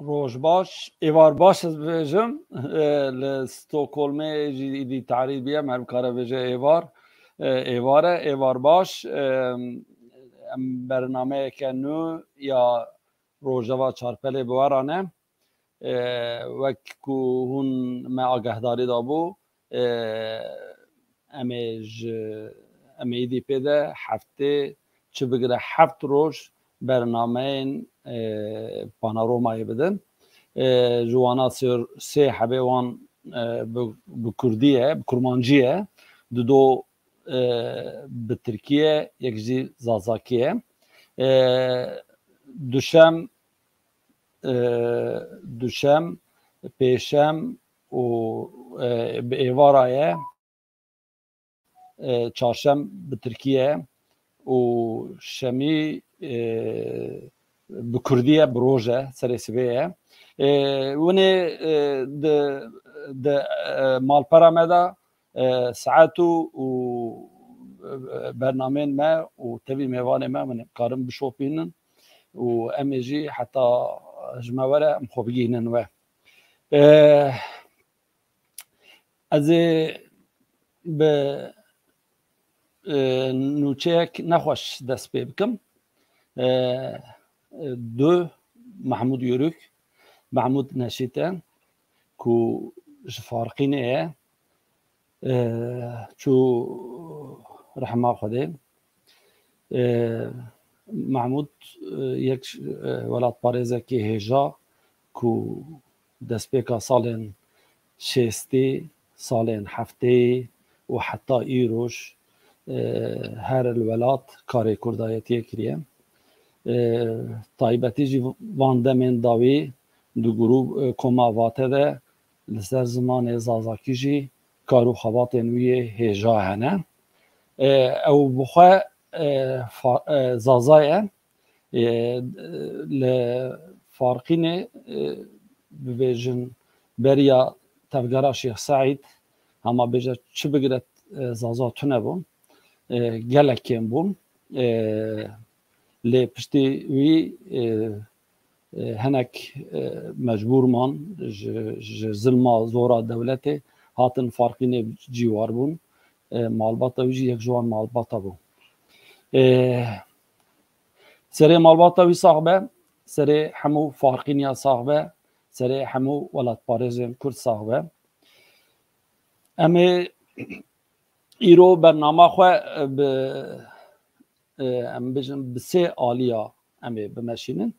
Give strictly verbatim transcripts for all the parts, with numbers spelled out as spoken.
Roj baş, êvar baş ez bibêjim. E, li Stockholmê jî îdî tarî bûye, me bikare bêje êvar. E, êvar e, êvar baş. E, em bernameyeke nû ya Rojeva Çarpelê bi we re ne. E, wek ku hûn me agahdarî dabû, e, em ê ji, em ê êdî pê de heftê çi bigire heft roj bernameyên, e, Panaromayê bidin. E, ji wana sê, sê hebê wan, e, bi, bi kurdî ye, bi kurmancî ye. Dido, e, bi tirkî ye, yek jî zazakî ye. E, duşem, e, duşem, pêşem û, e, bi êvara ye. E, çarşem bi tirkî ye û şemî, e, bi kurdî ye, bi roj e, serê sibê ye. E, winê, e, di, di, e, malpera me de, e, saet û, û, e, bernameyên me û tevî mêvanê me winê karin bişopînin û em ê jî heta ji me were em xwe bigihînin we. E, Ez ê bi, e, nûçeyek nexweş dest pê bikim. E, e, du, Mahmud Yörük, Mahmud Neşît e, ku ji Farqînê ye, e, çû rehma Xwedê. E, Mahmud, e, yek, e, welatparêzekî hêja ku destpêka salên şêstî, salên heftêyî û heta îroj, e, her li welat karê kurdayetiyê kiriye. E, taybetî jî van demên dawî di grûp, e, koma Vate de li ser zimanê zazakî jî kar û xebatên wî yê hêja hene. E, ew bi xwe, e, fa-, e, zaza ye. E, li Farqînê, e, bibêjin beriya tevgera Şêx Seîd, hema bêje çi bigire, e, zaza tune bûn. E, gelek kêm bûn. E, lê piştî wî, e, e, hinek, e, mecbûr man, ji, ji zilma zora dewletê hatin Farqînê cîwar bûn. E, malbata wî jî yek ji wan malbata bû. E, serê malbata wî sax be, serê hemû Farqîniya sax be, serê hemû welatparêzên Kurd sax be. Em ê îro bernama xwe, e, bi, e, em bijin bi sê aliya em ê bimeşînin.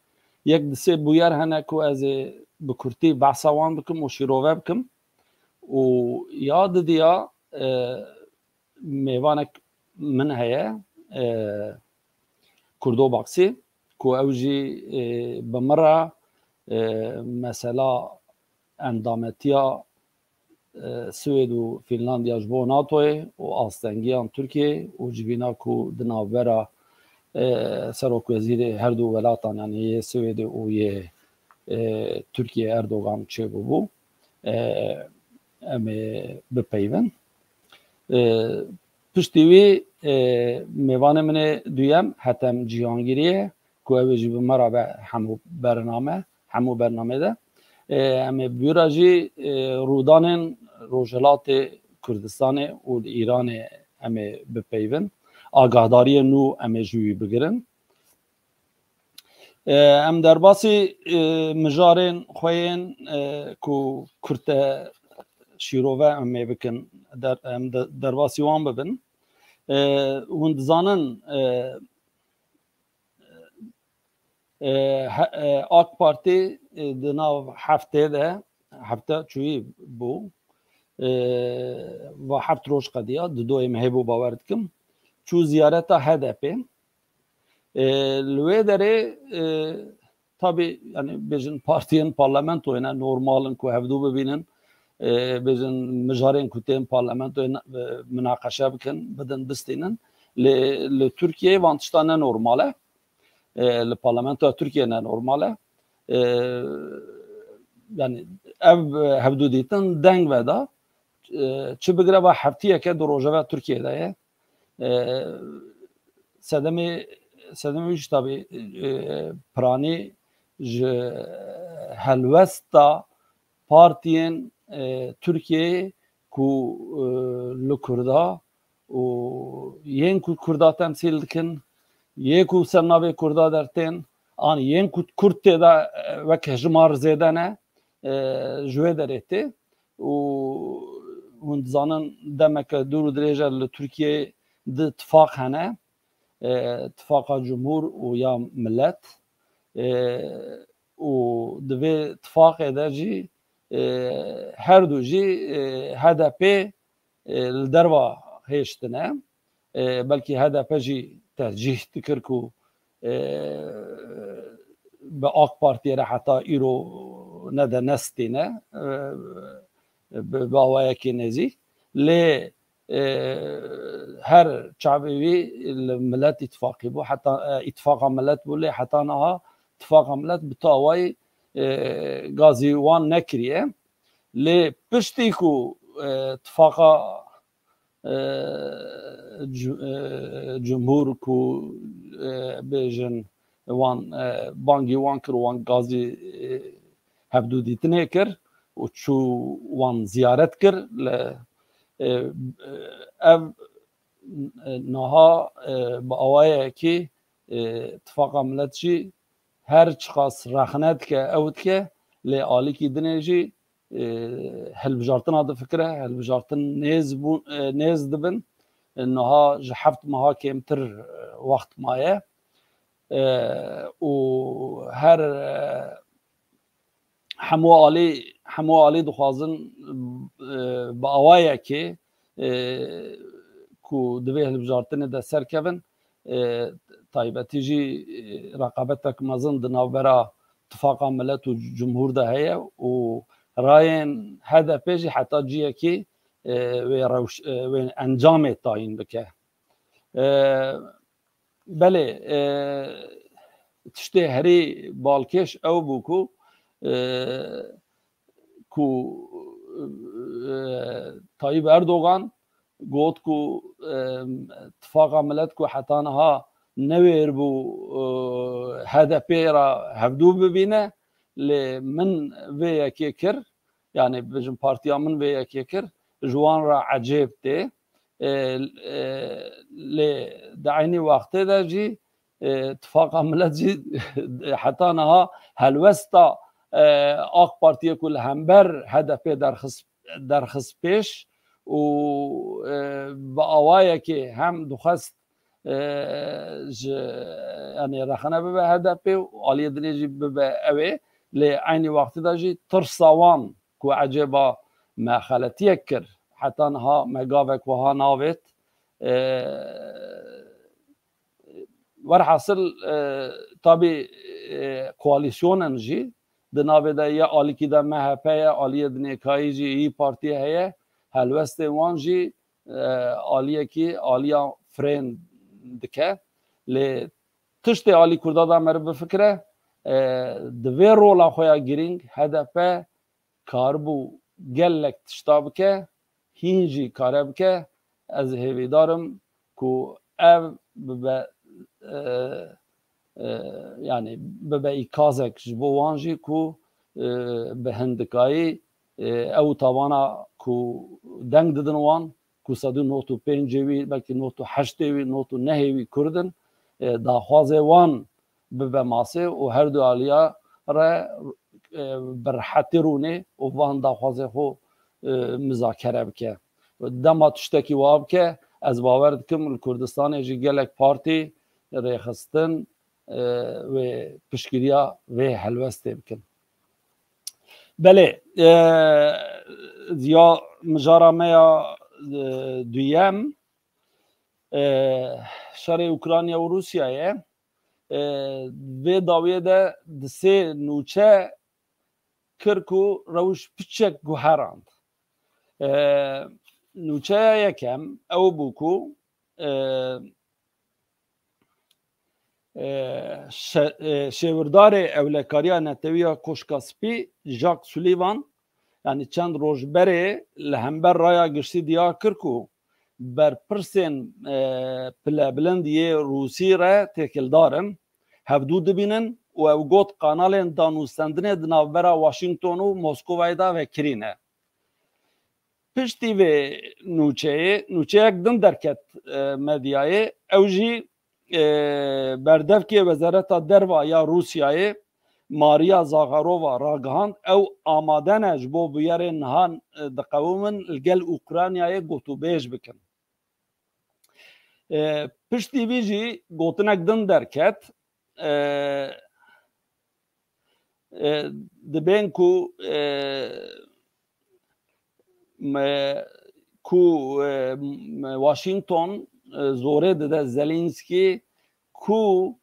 Yek di sê bûyer hene ku ez ê bi kurtî behsa wan bikim û şîrove bikim. Û ya didiya, e, mêvanek min heye, e, Kurdo Baksî, ku ew jî, e, bi min re, e, mesela endametiya, e, Swêd û Fînlandiya ji bo NATOyê û astengiyan Tirkiyeyê û civîna ku di navbera, e, serokwezîrê her du welatan, yanî yê Swêdê û yê, e, Tirkiyeyê Erdogan çêbûbû, e, em ê bipeyvin. E, piştî wî, e, mêvanê min ê duyem Hetem Cîhangîrî ye, ku ew ê jî bi me re be hemû bername, hemû bernamê de. E, em ê bi wî re jî, e, rûdanên Rojhilatê Kurdistanê û li Îranê em ê bipeyvin. Agahdariyên nû em ê ji wî bigirin. E, em derbasî, e, mijarên xwe yên, e, ku kurte şîrove em ê bikin, der-, em de-, derbasî wan bibin. E, hûn dizanin, e, e, he-, e, AK Partî, e, di nav heftê de, hefte çûyî bû, e, va heft roj qediya, di doyê mehê bû bawer dikim, çû ziyareta HDPê. E, li wê derê, e, tabî, yani bêjin partiyên parlamentoyê ne normal in ku hevdû bibînin, e, bêjin mijarên ku tên parlamentoyê ne, e, minaqeşe bikin, bidin, bistînin. Lê li Tirkiyeyê van tişta ne normal e. E, li parlamentoya Tirkiyeyê ne normal e. E, yani ev, e, hevdû dîtin deng veda. E, çi bigire va heftiyeke di rojeva Tirkiyeyê de ye. E, sedemê, sedemê wî jî tabî, e, piranî ji helwesta partiyên, e, Tirkiyeyê ku, e, li Kurda û yên ku Kurda temsîl dikin, yê ku ser navê Kurda dertên, an yên ku Kurd tê de, e, wek hejmar zêde ne, e, ji wê derê tê û hûn dizanin demeke dûr û dirêj e li Tirkiyeyê di tifaq hene, e, tifaqa cumhur û ya millet, e, û di vê tifaqê de jî, e, her du jî, e, H D P, e, li derva hêştine. E, belkî H D P jî tercîh dikir ku, e, bi AK Partiyê re heta îro nede nestîne, e, bi, bi awayekî nêzîk. Lê, e, her çavê wî li Millet Îtifaqî bû, heta, e, Îtifaqa Millet bû, lê heta niha Tifaqa Millet bi tu awayî, e, gazî wan nekiriye. Lê piştî ku, e, tifaqa, e, cu-, e, cumhur ku, e, bêjin wan, e, bangî wan kir, wan gazî, e, hevdû dîtinê kir û çû wan ziyaret kir. Li, e, e, ev, e, niha, e, bi awayekî, e, Tifaqa Millet jî her çiqas rexne dike, ew dike, lê alîkî dinê jî, e, hilbijartina difikire, hilbijartin nêz bû-, e, nêz dibin. E, niha ji heft meha kêmtir, e, wext maye. E, û her, e, hemû alî, hemû alî dixwazin, e, bi awayekê, e, ku divê hilbijartinê de serkevin, e, taybetî jî, e, reqabetek mezin di navbera Tifaqa Millet û Cumhur de heye û rayên H D P jî heta ciyekî, e, wê rewş-, e, wê encamê tayîn bike. E, belê, e, tiştê herî balkêş ew bû ku, e, ku, e, Tayyip Erdogan got ku, e, Tifaqa Millet ku heta niha newêr bû, e, H D P re hevdû bibîne, lê min vê yekê kir, yani bijim partiya min vê yekê kir, ji wan re ecêb tê. E, e, lê di eynî wextê de jî, e, Tifaqa Millet jî heta niha helwesta, e, AK Partiyê ku li hember H D P derxist, derxist pêş û, e, bi awayekê hem dixwest, e, ji, yani rexne bibe H D P û aliyê dinê jî bibe ew ê. Lê eynî wextê de jî tirsa wan ku ecêba me xeletiyek kir, heta niha me gavek wiha navêt. E, werhasil, e, tabî, e, koalîsyonen jî di navê de ya alîkî de M H P ye, aliyê dinêkayî jî İYİ Partiyê heye, helwestên wan jî, e, aliyekî aliya firên dike. Lê tiştê alî Kurda de meriv bifikire, e, di vê rola xwe ya girîng H D P karibû gelek tişta bike, hîn jî kare bike. Ez hêvîdar im ku ev bibe, e, e, yani bibe îkazek ji bo wan jî ku, e, bi hindikayî, e, ew tabana ku deng didin wan, ku sed û nod û pêncê wî, belkî nod û heştê wî, nod û nehê wî Kurd in, e, daxwazê wan bibe masê û her du aliya re, e, bi rehetî rûnê û van daxwazê xwe, e, muzakere bike. Dema tiştekî wa bike, ez bawer dikim li Kurdistanê jî gelek partî rêxistin, e, wê piştgiriya vê helwestê bikin. Belê, e, ya mijara me ya, e, duyem, e, şerê Ukrayna û Rûsyayê, e, vê dawiyê de di sê nûçe kir ku rewş piçek guherand. E, nûçeya yekem ew bû ku, e, e, şe-, e, şêwirdarê Ewlekariya Netewî ya Koşka Spî, Jack Sullivan, yani çend roj berê li hember raya giştî diyar kir ku berpirsên, e, pilebilind yê Rûsî re têkildar in, hevdû dibînin û ew got, kanalên danûstendinê di navbera Washington û Moskovayê de vekirî ne. Piştî vê nûçeyê, nûçeyek din derket, e, medyayê. Ew jî, e, berdevkê Wezareta Derva ya Rûsyayê, Maria Zakharova, ragihand, ew amade ne ji bo bûyerên niha, e, diqewimin li gel Ukraynayê gotûbêj bikin. E, piştî vî jî gotinek din derket, e, e, dibên ku, e, me, ku, e, me Washington, e, zorê dide Zelensky ku,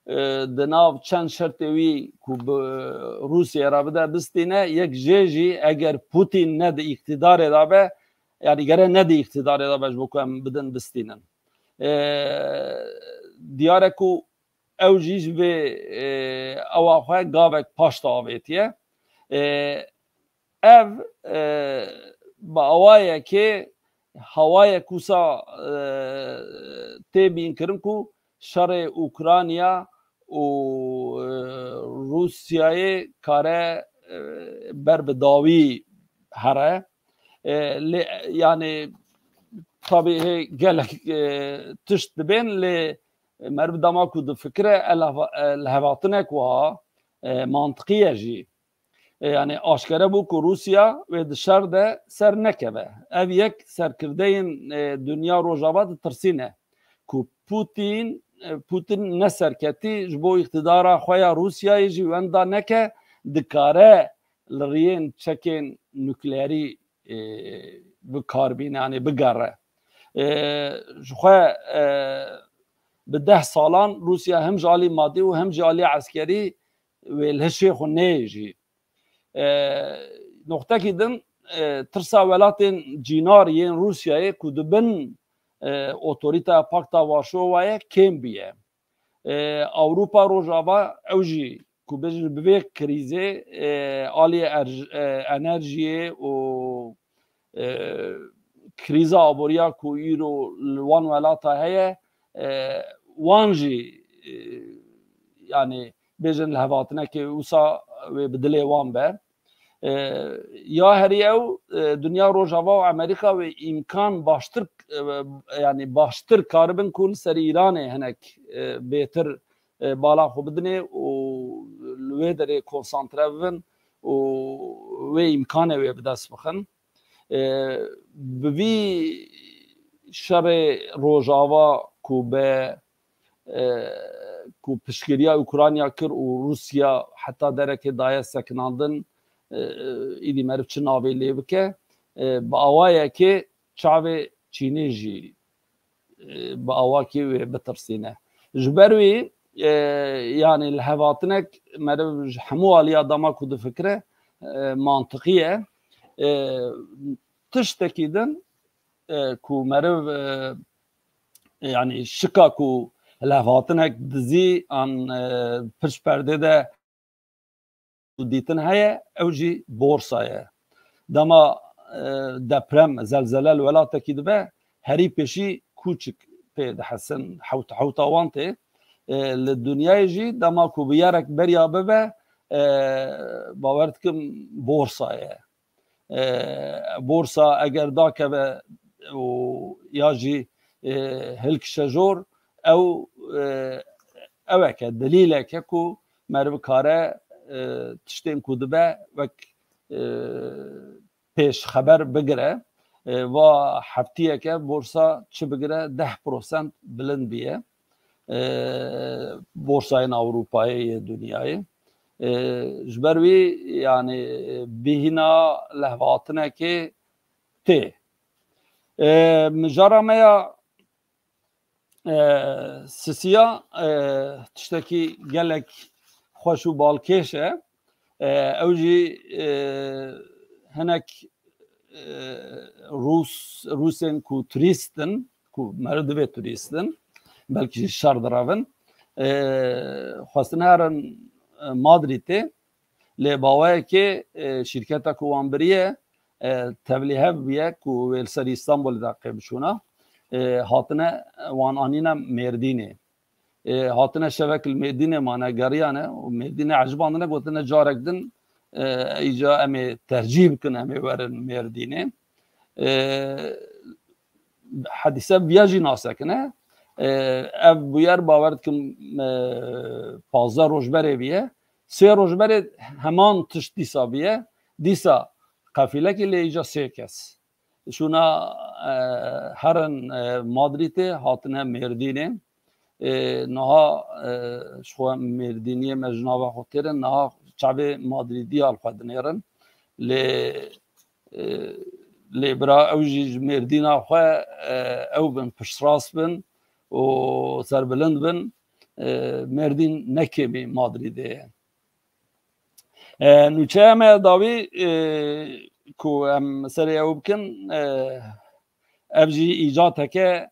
e, di nav çend şertê wî ku bi Rûsya re bide bistîne, yek jê jî eger Putin ne di îqtidarê de be, yanî gere ne di îqtidarê de be ji bo ku em bidin bistînin. E, diyar e ku ew jî ji vê, e, ewa xwe gavek paş de avêtiye. E, ev, e, bi awayekê hawayek wisa, e, tê bînkirin ku şerê Ukrayna û, e, Rûsyayê kare, e, ber bi dawî here. E, lê, yanî, tabî hê gelek, e, tişt dibên, lê meriv dema ku difikire, e, lehva-, e, lihevatinek wiha, e, mantiqî ye jî. E, yanî aşkere bû ku Rûsya wê di şer de ser nekeve. Ev yek serkirdeyên, e, dinya Rojava ditirsîne ku Putin, e, Putin ne serketî ji bo îqtidara xwe ya Rûsyayê jî wenda neke, dikare li riyên çekên nukleerî, e, bi kar bîne, yanî bigere. E, ji xwe, e, bi deh salan Rûsya hem ji alî madî û hem ji alî eskerî wê li hişê xwe neyê jî. E, noqtekî din, e, tirsa welatên cînar yên Rûsyayê ku di bin, e, otorîteya Pakta Varşova ye, kêm bûye. E, Ewropa Rojava ew jî ku bêjin bi vê krîzê, e, alî erj-, e, enerjiyê û, e, krîza aboriya ku îro li wan welata heye, e, wan jî, e, yanî bêjin lihevhatinekê wisa wê bi dilê wan be. E, ya herî ew, e, dinya Rojava û Amerîka wê îmkan baştir, e, yanî baştir karibin ku li ser Îranê hinek, e, bêtir, e, bala xwe bidinê û li wê derê konsantre bibin û wê îmkanê wê bi dest bixin. E, bi vî şerê Rojava ku be, e, ku piştgiriya Ukrayna kir û Rûsya heta derekê daye sekinandin, e, îdî meriv çi navê lê bike, e, bi awayekê çavê Çînê jî, e, bi awakî wê bitirsîne. Ji ber wî, e, yanî lihevhatinek meriv ji hemû aliya dema ku difikire, e, mantiqî ye. E, tiştekî din, e, ku meriv, e, yanî şika ku lihevhatinek dizî an, e, pişt perdê de dîtin heye, ew jî borsa ye. Dema, e, deprem, zelzele li welatekî dibe, herî pêşî kûçik pê dihesin, hewt-, hewta wan tê. E, li dinyayê jî dema ku bûyerek beriya bibe, e, bawer dikim borsa ye. E, borsa eger dakeve û ya jî, e, hilkişe jor, ew, e, ewek e, delîlek e ku meriv kare, e, tiştên ku dibe wek, e, pêş xeber bigire. E, va heftiyeke borsa çi bigire deh prosent bilind biye. E, borsayên Ewropayê yê dinyayê. E, ji ber wî, yanî, bihîna lehvatinekê tê. E, mijara me ya, e, sisiya, e, tiştekî gelek xweş û balkêş e. E, ew jî, e, hinek, e, Rûs, Rûsên ku turîst in, ku meriv divê turîst in, belkî jî şer direvin, e, xwestin herin, e, Madrîdê, lê baweyekê, e, şîrketa ku wan biriye, e, tevlîhev bûye ku wê li ser Îstanbulê de qê biçûna, e, hatine wan anîne Mêrdînê. e, hatine şevek li Mêrdînê mane geriyane û Mêrdînê ecibandine, gotine carek din, e, îca em ê tercîh bikin, em ê werin Mêrdînê. E, Hedîse viya jî nasekine. E, ev bûyer bawer dikim, e, pazdeh roj berê bûye. Sê roj berê heman tişt dîsa bûye. Dîsa qefîlekî lê îca sê kes. Şûna, e, herin, e, Madrîdê hatine Mêrdînê. E, niha, e, ji xwe Mêrdîniyê me ji nava xwe têrin, niha çavê Madrîdiya li xwe dinêrin. Lê, e, lê bira ew jî ji Mêrdîna xwe, e, ew bin, piştrast bin û serbilind bin. E, Mêrdîn ne kêmî Madrîdê ye. E, nûçeya me ya dawî, e, ku em serê ew bikin, e, ev jî îcateke,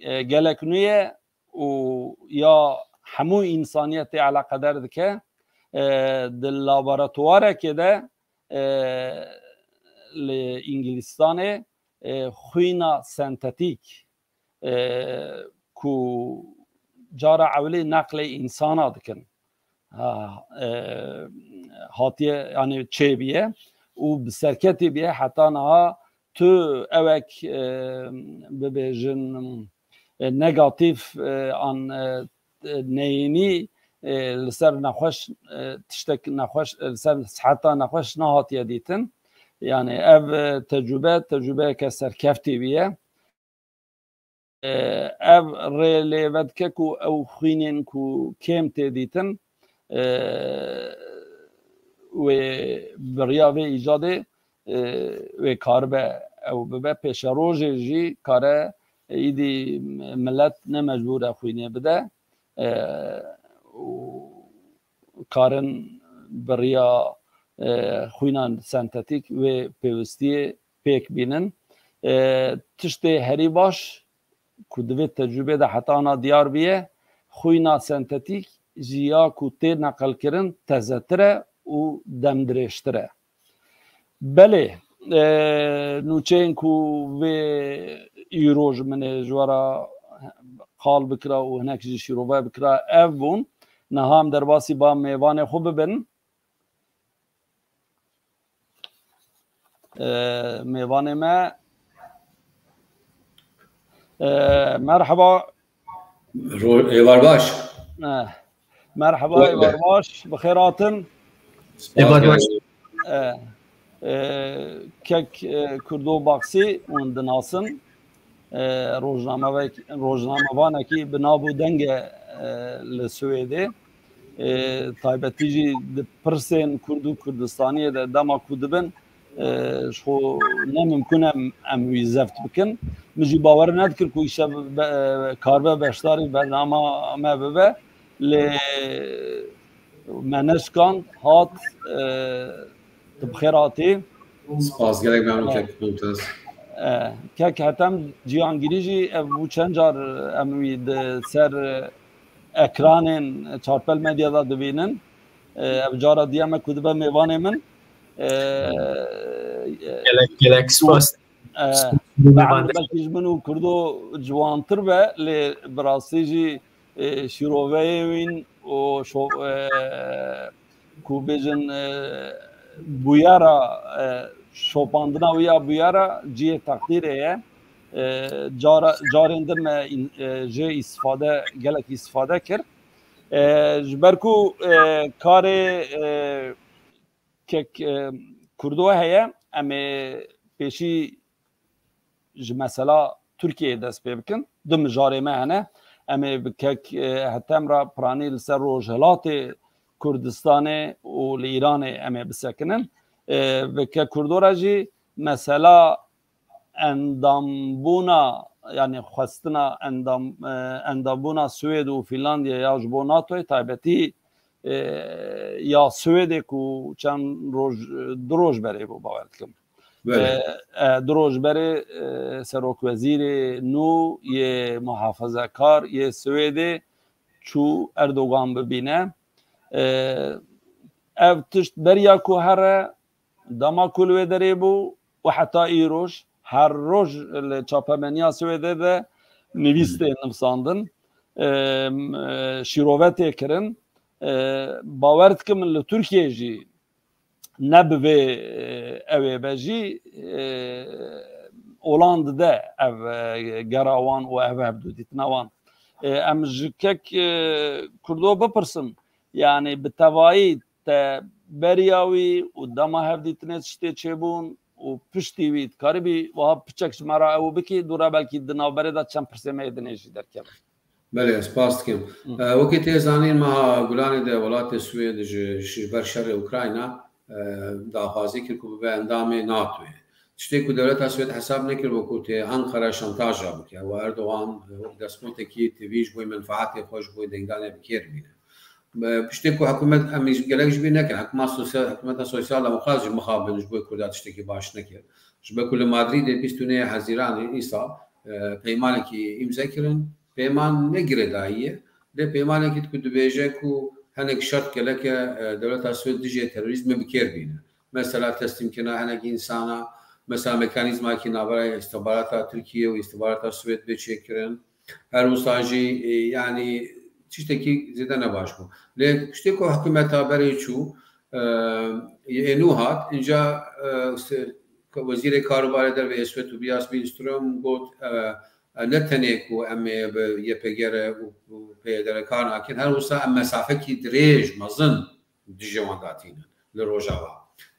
e, gelek nû ye û ya hemû însaniyetê eleqedar dike. E, di laboratuwarekê de, e, li Îngilîstanê, e, xwîna sentetîk, e, ku cara ewilî neqlê însana dikin. Ha, e, hatiye, yani çêbiye û bi serketî biye heta niha tu ewek, e, bibêjin, e, negatîf, e, an, e, neyînî, e, li ser nexweş, e, tiştek nexweş, e, li ser siheta nexweş nehatiye dîtin. Yani ev, e, tecrube, tecrubeyeke serkeftî bûye. E, ev rê lê vedike ku ew xwînên ku kêm tê dîtin, e, wê bi riya vê îcadê, e, wê karibe ew bibe. Pêşerojê jî kare, e, îdî milet ne mecbûr e xwînê bide. E, û karin bi riya, e, xwîna sentetîk wê pêwistiyê pêk bînin. E, tiştê herî baş ku di vê tecrûbê de heta ana diyar bûye, xwîna sentetîk ji ya ku tê neqilkirin tezetir e û demdirêjtir e. Belê, e, nûçeyên ku vê îro ji min ê ji we re qal bikira û hinek jî şîrove bikira, ev bûn. Niha em derbasî ba mêvanê xwe bibin. E, mêvanê me. E, merheba. Ro-, êvar baş. E, merheba, êvar baş. Bi xêr hatin. Êvar baş. E, e, kek, e, Kurdo Baxsî hûn dinasin. E, rojnamevek-, rojnamevanekî bi nav û deng e, e, li Swêdê. E, taybetî jî di pirsên Kurd û Kurdistaniyê de dema ku dibin, e, ji xwe ne mimkun em, em wî zeft bikin. Min jî bawer nedikin ku îşev be-, karibe beşdarî bernama me bibe. Lê me neşkand, hat, e, tu bi xêr hatî. Spas, gelek memnûn kek Mumtaz. E, kek Hetem Cihangirî jî ev bû çend car em wî di ser, e, ekranên Çarpel Medya de dibînin. E, ev cara diye me ku dibe mêvanê min. E, e, Gelek, gelek spas. E, Spas. Belkî ji min û Kurdo ciwantir be, lê bi rastî jî, e, şîroveyê wîn û şo-, e, ku bêjin, e, bûyera, e, şopandina wî ya bûyera cihê teqdîrê ye. E, cara-, carên din me în-, e, jê îstifade, gelek îstifade kir. E, ji ber ku, e, karê, e, kek, e, Kurdo heye, em ê pêşî ji mesela Tirkiyeyê dest pê bikin. Du mijarê me hene. Em ê bi kek, e, Hetem re piranî li ser rojhilatê Kurdistanê û li Îranê em ê bisekinin. E, bi kek Kurdo re jî mesela endambûna, yani xwestina endam-, e, endambûna Swêd û Fînlandya ya ji bo NATOyê taybetî, e, ya Swêdê ku çend roj, du roj berê bû, bawer dikim. Belê. E, e, du roj berê, e, serokwezîrê nû yê muhafazekar yê Swêdê çû Erdogan bibîne. E, ev tişt beriya ku here, dema ku li wê derê bû û heta îroj, her roj li çapemeniya Swêdê de nivîs tê nivsandin. e, m-, e, şîrove tê kirin. E, bawer dikim li Tirkiyê jî ne bi vê, e, ew ê be jî, e, olan dide ev, e, gera wan û ev hevdûdîtina wan. E, em ji kek, e, Kurdo bipirsin, yani bi tevayî te beriya wî û dema hevdîtinê tiştê çêbûn û piştî wî dikaribî wiha piçek ji me re ew bikî, dû re belkî di navberê de çend pirsê me yê dinê jî derkevin. Belê, spas dikim. Hı. E, wekî tê zanîn, meha Gulanê de welatê Swêd ji, ji ber şerê Ukrayna, e, daxwazî kir ku bibe endamê NATOyê. Tiştê ku dewleta Swêd hesab nekir, wekû tê Ankara şantaja bike. Û Erdogan, e, wek destmortekî tevî ji bo menfaatê xwe, ji bo dengdanê bi kêr bîne. E, tiştê ku hikûmet, em jî gelek ji bîr nekin. Hikûma sosyal, hikûmeta sosyal demokrat jî mixabin ji bo Kurda tiştekî baş nekir. Ji ber ku li Madrîdê bîst û nehê Hezîranê îsal, e, peymanekî îmze kirin. Peyman ne girêdayî ye, lê peymanekî ku dibêje ku hinek şert gelek e, e, dewleta Swêd dijî terorîzmê bi kêr bîne. Mesela teslîmkirina hinek însana, mesela mekanîzmayekî navbera îstixbarata Tirkiye û îstixbarata Swêd bê çêkirin. Her wisa jî, e, yanî tiştekî zêde ne baş bû. Lê tiştê ku hikûmeta berê çû, e, yê nû hat, înca, e, se-, wezîrê Karûbarê Derve yê Swêd Tobias Billström got, e, e, ne tenê ku em ê bi Y P G re û, û P Y D re kar nakin, her wisa em mesafekî dirêj, mezin dijî wan datînin li Rojava.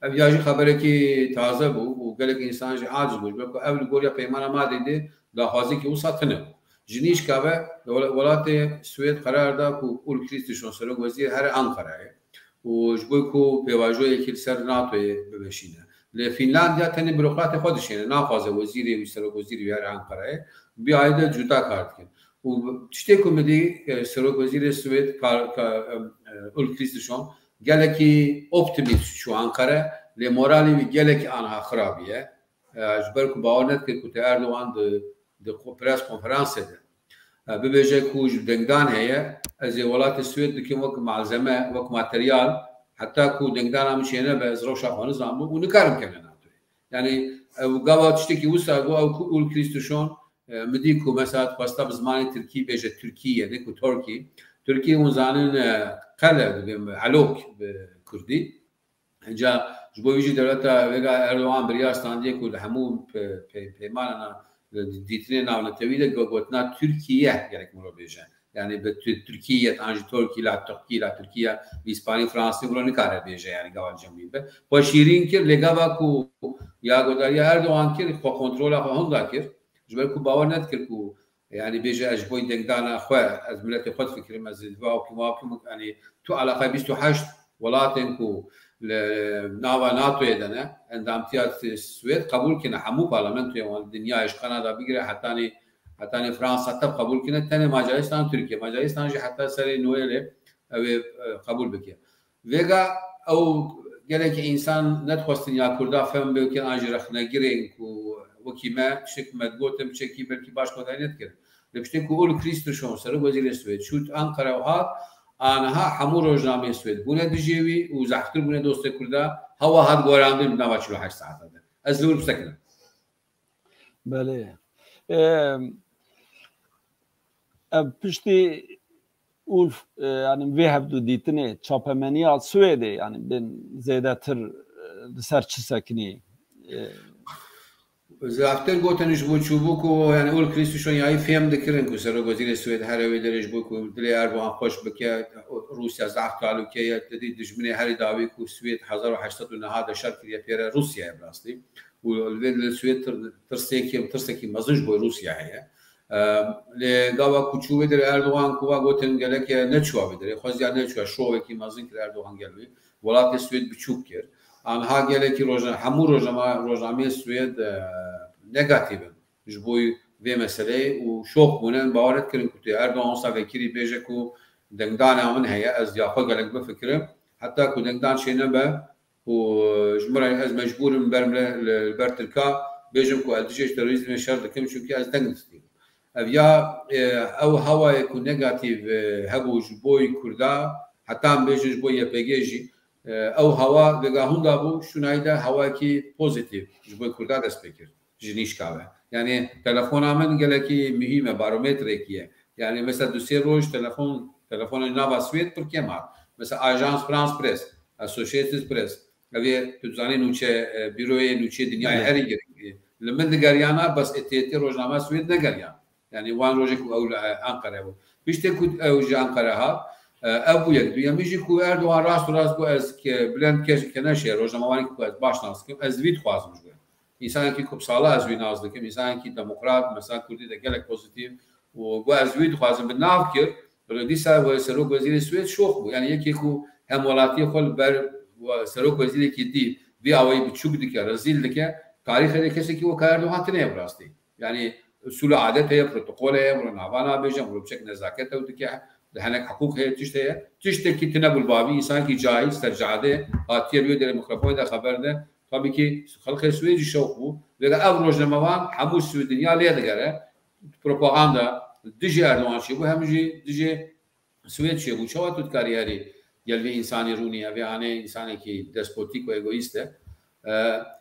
Ev ya jî xeberekî taze bû û gelek însan jî aciz bû. Ji ber ku ev li goriya peymana Madrîdê daxwaziyekî wisa tune bû. Ji nîşka ve wela-, welatê Swêd qerar da ku Ulf Kristersson serok wezîr here Ankarayê û ji bo ku pêvajoyekî li ser NATOyê bimeşîne. Lê Fînlandiya tenê burokratê xwe dişêne, naxwaze wezîrê wî, serok wezîrê wî here Ankarayê. Bi ayê de cuda kar dikin. Û tiştê ku min dî, e, serok wezîrê Swêd, ka-, ka-, em, e, Ulf Kristersson, gelekî optimîst çû Ankara, lê moralê wî gelekî aniha xirabî ye. E, ji ber ku bawer nedikir ku te Erdogan di, di ko-, pres konferansê de, e, bibêje ku ji dengdan heye, ez ê welatê Swêd dikim wek malzeme, wek materyal, heta ku dengdana min çênebe, ez rewşa xwe nizanibû û nikarim kevime NATOyê. Yani, ew gava tiştekî wisa got, ew ku Ulf Kristersson, e, min dî ku mesela dixwesta bi zimanê tirkî bêje Tirkiye, ne ku Turkey. Tirkî hûn zanin, e, qel e, dibê elok bi kurdî. Înca ji bo wî jî dewleta vêga Erdogan biryar standiye ku li hemû pe-, pe-, peymanana, e, dîtinê navnetewî de go-, gotina Tirkiye gerek mirov bêje. Yani bi tu-, Tirkiye, an jî Turkî, la Tirkî, la Tirkiye, bi Îspanî, Fransî, miro nikare bêje, yani gava cemî be. Xwe şîrîn kir, lê gava ku ya godariya Erdogan kir, xwe kontrola xwe hunda kir. Ji ber ku bawer nedikir ku, yani bêje ez ji bo dengdana xwe, ez miletê xwe difikirim, ez va kim, wa kim, yani tu alaqa bîst û heşt welatên ku li nava NATOyê de ne, endamtiya Swêd qebûl kine, hemû parlamentoyên wan dinyayê ji Kanada bigire hetanî, hetanî Fransa tev qebûl kine, tenê Macaristan û Tirkiye. Macaristan jî heta serê Noelê ew ê, e, qebûl bike. Vêga ew gelekî însan nedixwestin ya Kurda fehm bikin, an jî rexnegirên ku wekî me, tiştek me digotin, piçekî belkî baş kotarî nedikirin. Lê piştê ku Ulf Kristersson, serok wezîrê Swêd, çût Ankara û hat, aniha hemû rojnameyên Swêd bûne dijê wî û zehftir bûne dostê Kurda, hewa hat gorandin di nava çil û heşt saeta de. Ez li wir bisekinim. Belê. Em, ev piştî Ulf, e, yani vê hevdû dîtinê çapemeniya Swêdê, yani bên zêdetir, e, li ser çi sekinî? E, Zaftir gotin ji bo çûbû ku, yani Ulf Kristersson yayî fêm dikirin ku serok wezîrê Swêd here wê derê ji bo ku dilê Erdogan xweş bike, Rûsya zaf talûke ye, te dî dijminê herî dawî ku Swêd hezar û heşt sed û nehê de şer kiriye pê re Rûsya ye bi rastî. Û li vê li Swêd tir-, tirsekî, tirsekî mezin ji bo Rûsya heye. Em, lê gava ku çû vê derê Erdogan ku va gotin gelek neçûya vê derê, xweziya neçûya, şovekî mezin kir Erdogan gel wê. Welatê Swêd biçûk kir. Anha gelekî rojna-, hemû rojnama-, rojnameyê Swêd, e, negatîv in ji bo vê meseleyê û şok bûne, bawer nedikirin ku tê Erdogan wisa vekirî bêje ku dengdana min heye, ez ya xwe gelek bifikirim. Heta ku dengdan çênebe, û ji min re ez mecbûr im ber mile-, li, li ber Tirka bêjim ku ez dijî terorîzmê şer dikim, çimkî ez deng distînim. Ev ya, e, ew hewayê ku negatîf, e, hebû ji bo Kurda, heta em bêjin ji bo Y P G jî, e, ew hewa vêga hunda bû, şûnayî de hewayekî pozîtîf ji bo Kurda dest pê kir, ji nîşka ve. Yani telefona min gelekî muhîm e, barometrekî ye. Yani mesela du sê roj telefon, telefonê nava Swêd pir kêm hat. Mesela Agence France Presse, Associated Press, ev ê tu dizanî nûçe, e, bîroyê nûçeyê dinyayê herî girîng. Li min digeriyana bes êtiyetê rojname Swêd negeriyan. Yani wan rojê ku ew li Ankara bû. Piştê ku ew ji Ankara hat, e, ev bû yek. Duyemî jî ku Erdogan rast û rast got ez ke, Bülent Ke-, Keneşe, rojnamevanekî ku ez baş nas dikim, ez vî dixwazim ji we. Însanekî ku bi sala ez wî nas dikim, însanekî demokrat, mesela Kurdî de gelek pozîtîf û got ez wî dixwazim bi nav kir, dîsa we serok wezîrê Swêd şox bû. Yani yekê ku hem welatiyê xwe li ber we-, serok wezîrekî dî vî awayî biçûk dike, rezîl dike, tarîxê de kesekî weka Erdogan tune ye bi rastî. Yani usul û adet heye, protokol heye, miro nava nabêje, miro biçek nezaket ew dike, di henek hiqûq heye, tişt heye. Tiştekî tune bû li bavî, însanekî cahil, ser cadê, hatiye li wê derê mikrofonê de xeber de. Tabî ki xelkê Swêd jî şewq bû. Vêga ev rojnamevan hemû Swêd dinya lê digere. Propaganda dijî Erdogan çêbû, hem jî dijî Swêd çêbû. Çawa tu dikarî herî gel vê însanî rûnî, ev ê anê însanekî despotîk û egoîst e. E,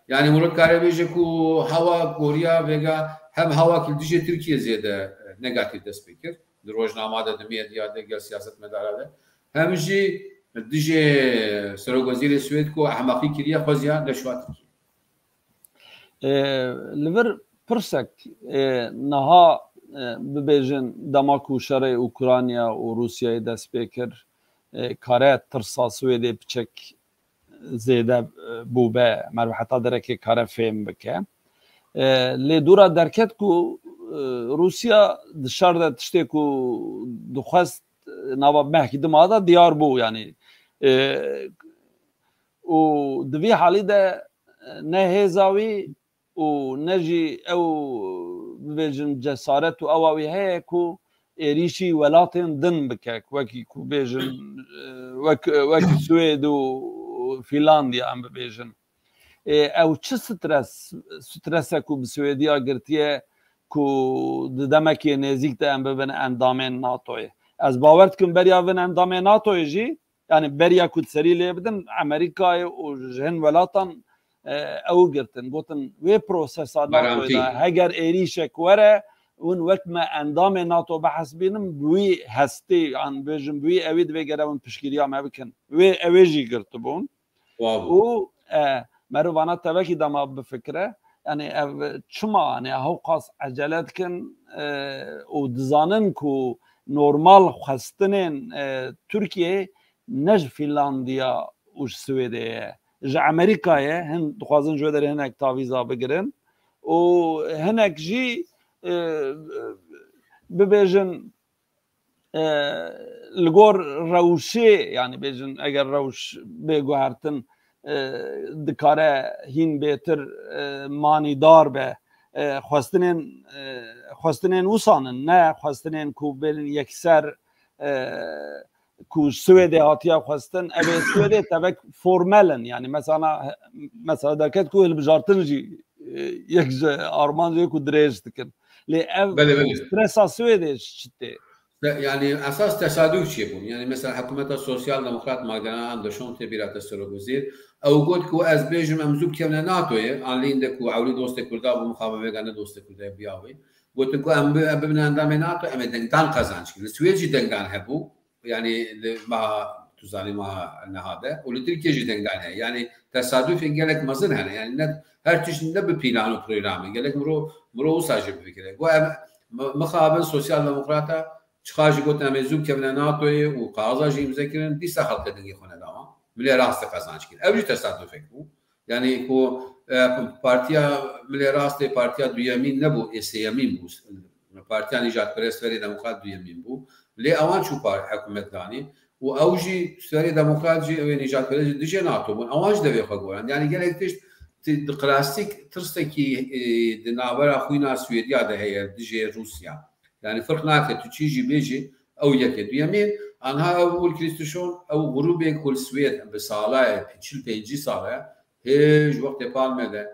yani miro dikare bêje ku hewa goriya vêga hem hewa ki dijê Tirkiye zêde, e, negatîf dest pê kir. Di rojnama de, di medya de, gel siyasetmedara de. Hem jî dijê serokwezîrê Swêd ku ehmeqî kiriye, xweziya neşiwa Tirkiye. E, li vir pirsek, e, niha, e, bibêjin dema ku şerê Ukrayna û Rûsyayê dest pê kir, e, kare tirsa Swêdê piçek zêde, e, bûbe, meriv heta derekê kare fêm bike. E, lê dûra derket ku, e, Rûsya di şer de tiştê ku dixwest, e, nava mehkî dima de diyar bû, yani, e, û di vî halî de, e, ne hêza wî û ne jî ew, bibêjin, cesaret û ewa wî heye ku êrîşî welatên din bike, wekî ku bêjin, e, wek, wek Swêd û Fînlandya, em bibêjin. E, ew çi stres, strese ku bi Swêdiya girtiye ku di demekê nêzîk de em bibin endamên NATOyê? Ez bawer dikim beriya bin endamê NATOyê jî, yani beriya ku di serî lê bidin, Amerîkayê û ji hin welatan, e, ew girtin. Gotin, wê prosesa NATOyê de heger êrîşek were, hûn wek me endamê NATO bihesibînin, bi wî hestê, an bêjin, bi wî ewî divê gere hûn piştgiriya me bikin. Wê, ew ê jî girtibûn. Û, e, meriv vana tevekî dema bifikire, yani ev çima, yani hewqas ecele dikin, e, û dizanin ku normal xwestinên, e, Tirkiyeyê ne ji Fînlandiya û ji Swêdê ye. Ji Amerîkayê, hin dixwazin ji wê derê hinek tavîza bigirin û hinek jî, e, bibêjin, e, li gor rewşê, yani bêjin eger rewş bê guhertin, e, dikare hîn bêtir, e, manîdar be. E, xwestinên, e, xwestinên wisan in, ne xwestinên ku bên yekser, e, ku ji Swêdê hatiye xwestin. Ev ê Swêdê tevek formel in. Yani mesela, mesela derket ku hilbijartin jî, e, yek ji armancê ku dirêj dikin. Lê ev Belê, belê. stresa Swêdê ji çi tê? Te-, yani esas tesaduf çêbûn. Yani mesela hikûmeta sosyal demokrat Magdalena Andersson tê bîra te serokwezîr. Ew got ku ez bêjim em zû bikevine NATOyê. Anlîn de ku ewlî dostê Kurda bû, mixabin vêga ne dostê Kurda ye, biya wê. Gotin ku em bi-, em bibine endamê NATO, em ê dengdan qezanc kirin. Li Swêd jî dengdan hebû. Yani li meha, tu zanî meha niha de. Û li Tirkiye jî dengdan heye. Yani tesadufên gelek mezin hene. Yani ne, her tişt ne bi plan û programê. Gelek miro, miro wisa jî bifikire. Got em, mi-, mixabin sosyal demokrata çiqa jî gotin em ê zû bikevine NATOyê û kaxiza jî îmze kirin, dîsa xelkê dengê xwe neda wan. Milê rastê qezanc kir. Ev jî tesadufek bû. Yani ku, e, Partiya Milê Rastê partiya duyemîn nebû, ê sêyemîn bû. Partiya Nîjadperest Sverê Demokrat duyemîn bû. Lê ewan çû par-, hikûmet danî û ew jî Sverê Demokrat jî ew ê nîjadperest jî dijê NATO bûn. Ewan jî devê xwe gorand. Yani gelek tişt ti-, di klasîk tirsekî, e, di navbera xwîna Swêdiya de heye dijê Rûsya. Yani firq nake, tu çî jî bêjî, ew yek e. Duyemîn, anha ew Ulf Kristersson, ew grûbê ku li Swêd bi sala ye, çil pêncî sala ye, hê ji wextê Palme de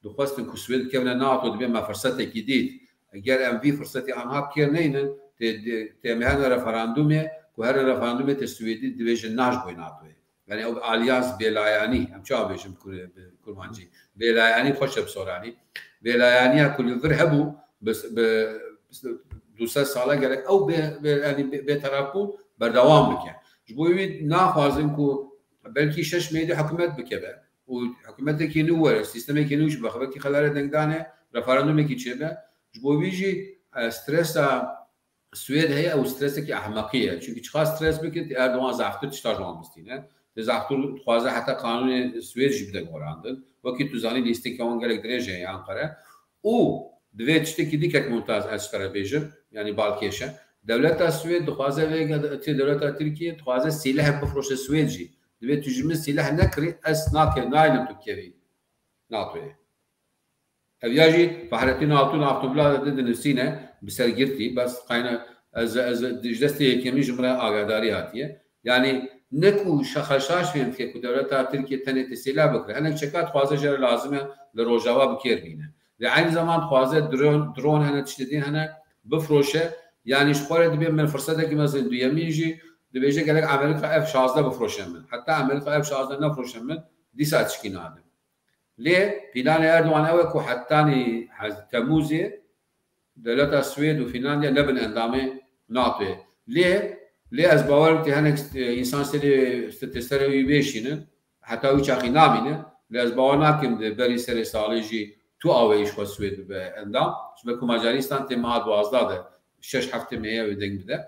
dixwestin ku Swêd bikevine NATO, dibê me firsetekî dît. Ger em vî firsetî anha bi kêr neynin, tê, tê, tê em ê herin referandumê, ku herin referandumê tê Swêdî dibêjin na ji bo NATOyê. Yani ew alyans bêlayanî, em çawa bêjin bi kur-, bi kurmancî? Bêlayanî xweş e bi soranî. Bêlayaniya ku li vir hebû, bi, bi, bi, du sed sala gerek ew bê, bê, yanî bê, bêteref bûn berdewam bike. Ji bo wî naxwazin ku belkî şeş mehê dî hikûmet bikeve û hikûmetekî nû were, sîstemekî nû jî be, belkî xelarê dengdanê, referandumekî çêbe. Ji bo wî jî, e, stresa Swêd heye, ew stresekî ehmeqî ye. Çimkî çiqas stres bikin, tê Erdogan zehftir tişta ji wan bistîne. Tê zehftir dixwaze heta qanûnê Swêd jî bide gorandin. Wekî tu zanî lîstekî wan gelek dirêj heye Anqere. Û divê tiştekî dî kek Mumtaz ez ji te re bêjim, yanî balkêş e. Dewleta Swêd dixwaze vê ge-, tê dewleta Tirkiye dixwaze sîleh bifroşe Swêd jî. Divê tu ji min sîleh nekirî, ez nake-, naynim tu bikevî NATOyê. Ev ya jî Fahrettin Altun Aktubla de dinivîsîne bi sergirtî, bes qayne ez, ez ji destê yekemîn ji min re agadarî hatiye. Yanî ne ku şe-, xeşaş fêm dike ku dewleta Tirkiye tenê tesîla bikire. Hinek çeka dixwaze jê re lazim e li Rojava bi kêr bîne. Lê eynî zeman dixwaze dron, dron hene, tiştê din hene, bifroşe. Yanî ji xwe re dibê min firsetekî mezin duyemîn jî dibêje gelek Amerîka F şazdeh bifroşe min. Heta Amerîka F şazdeh nefroşe min, dîsa tişkî nadim. Lê planê Erdogan ew e ku hetanî hez-, Temûzê dewleta Swêd û Fînlandiya nebin endamê NATOyê. Lê, lê ez bawer im tê hinek, e, însan serê, tê serê wî bêşînin, heta wî çaxî namîne. Lê ez bawer nakim di berî serê salê jî tu awayî ji xwe Swêd bibe endam. Ji ber ku Macarîstan tê meha duwazdeh de şeş heftê mehê wê deng bide.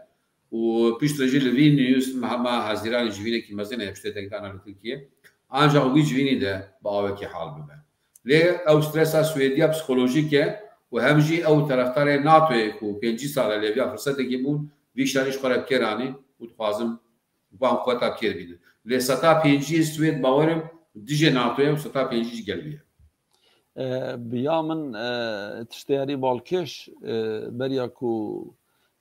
Û piştre jî li Vilnius meha, meha Hezîranê civînekî mezin heye piştê dengdana li Tirkiye. Ancaq wî civînî de bi awekî hal bibe. Lê ew stresa Swêdiya psîkolojîk e û hem jî ew terefdarê NATOyê ku pêncî sal e lê viya firsetekî bûn, vî şerî ji xwe re bi kêr anî û dixwazim van quweta bi kêr bînin. Lê seta pêncî Swêd bawer im dijê NATOyê û seta pêncî ji gel wî ye. E, bi ya min, e, tiştê herî balkêş, e, beriya ku,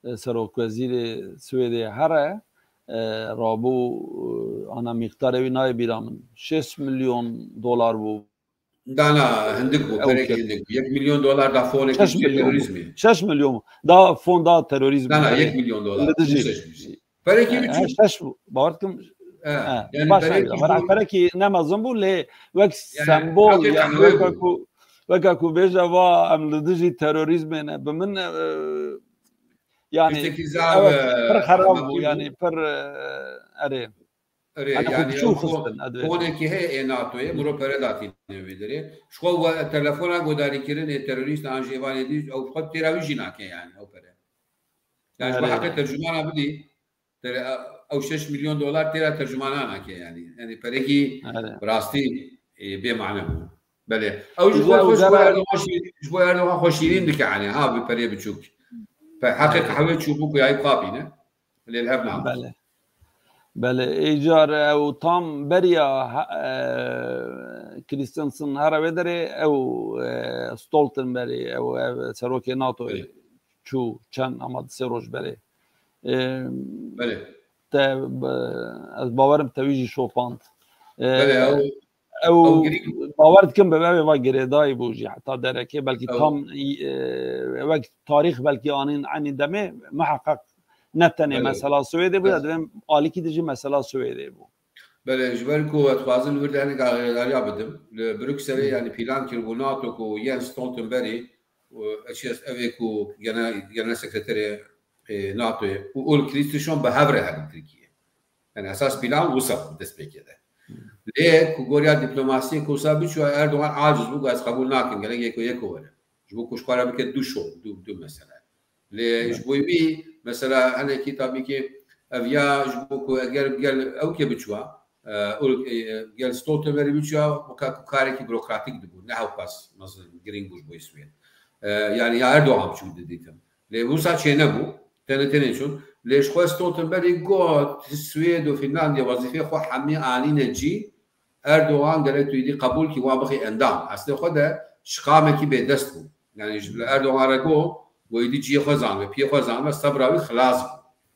e, serokwezîrê Swêdê here, e, rabû, e, ana mîqdarê wî nayê bîra min. Şêst milyon dolar bû. Dana hindik bû, Ew perekî ke- hindik bû. Yek milyon dolar da fonekî Şeş ji milyon bû. terorîzmê. Şeş milyon bû. Da fon da terorîzmê. Dana Erê. yek milyon dolar. Li dijî. Şeş milyon. Perekî E, biçûk. şeş bû. Bawer dikim. He, He, yani baş perekî neydi? Bera bû. Perekî ne mezin bû lê wek Yani sembol, haqê yani kahve weke bû. ku, weke ku bêje va em li dijî terorîzmê ne. Bi min, e, yani Tiştekî zaf, ew e, pir xerab bû, ehmeqî bû. yani pir, e, erê. Erê, Hani yani xwe biçû ew xo-, xistin, ez dibêjim. fonekî heye ê NATOyê, miro pere datîne wê derê. Ji xwe we telefona godarîkirin ê terorîst an jî êvanê dî, ew xwe têra wî jî nake yani ew pere. Yani ji bo Erê. heqê tercumana bidî, Tere-, ew şeş milyon dolar têra tercumana nake yani. Yani perekî Erê. bi rastî, e, bê mane bû. Belê. Ew ji Ew xwe, xwe ji bo jara Erdogan şî-, ji bo Erdogan xwe şîrîn dike yani. Ha, bi perê biçûk. Pe-, heqê Erê. qehwê çûbûk û yayî bixapîne. Lê li hev nabin. Belê. Belê. Ê car ew tam beriya ha-, e, Christensen here wê derê ew, e, Stoltenbergê, ew, ev serokê NATOyê Belê. çû çend ama di sê roj berê. E, Belê. te, ez bawerim te wî jî şopand. E, Belê, ew, ew ew girîng. bawer dikim bi ev ê va girêdayî bû jî heta derekê. Belkî Ew. tam, e, wek tarîx belkî anîn enî demê muheqeq ne tenê Belê. mesela Swêdê bû, ya Belê. divêm alîkî de jî mesela Swêdê bû. Belê, ji ber ku ez dixwazim li wir de hinek agahedariya bidim. Li Brukselê, Hı. yanî plan kiribû NATO ku Jens Stoltenberg û ev ê ku gene-, genel sekreterê, e, NATOyê û Ulf Kristersson bi hev re herin Tirkiye. Yani esas plan wisa bû destpêkê de. Hı. Lê ku goriya diplomasiyê ku wisa biçû, Erdogan aciz bû, ez qebûl nakim, gerek yeko yeko were. Ji bo ku ji xwe re bike du şo, du, du mesele. Lê Evet. ji bo wî, mesela, hinekî tabî ki ev ya ji bo ku eger gel ew ke biçûa, e, û, e, gel Stoltenberg biçûa, weka ku karekî burokratîk dibû, ne hewqas mezin girîng bû ji bo Swêd. E, yani ya Erdogan biçû didîtin. Lê wisa çênebû, tenê tenê çûn. Lê ji xwe Stoltenberg got, Swêd û Finlandiya wezîfê xwe hemî anîne cî, Erdogan gerek tu êdî qebûl kî wan bixî endam. Eslê xwe de şiqamekî bêdest bû. Yani ji li Erdogan re got, got êdî cihê xwe zanibe, piyê xwe zanibe, sebra wî xilas bû.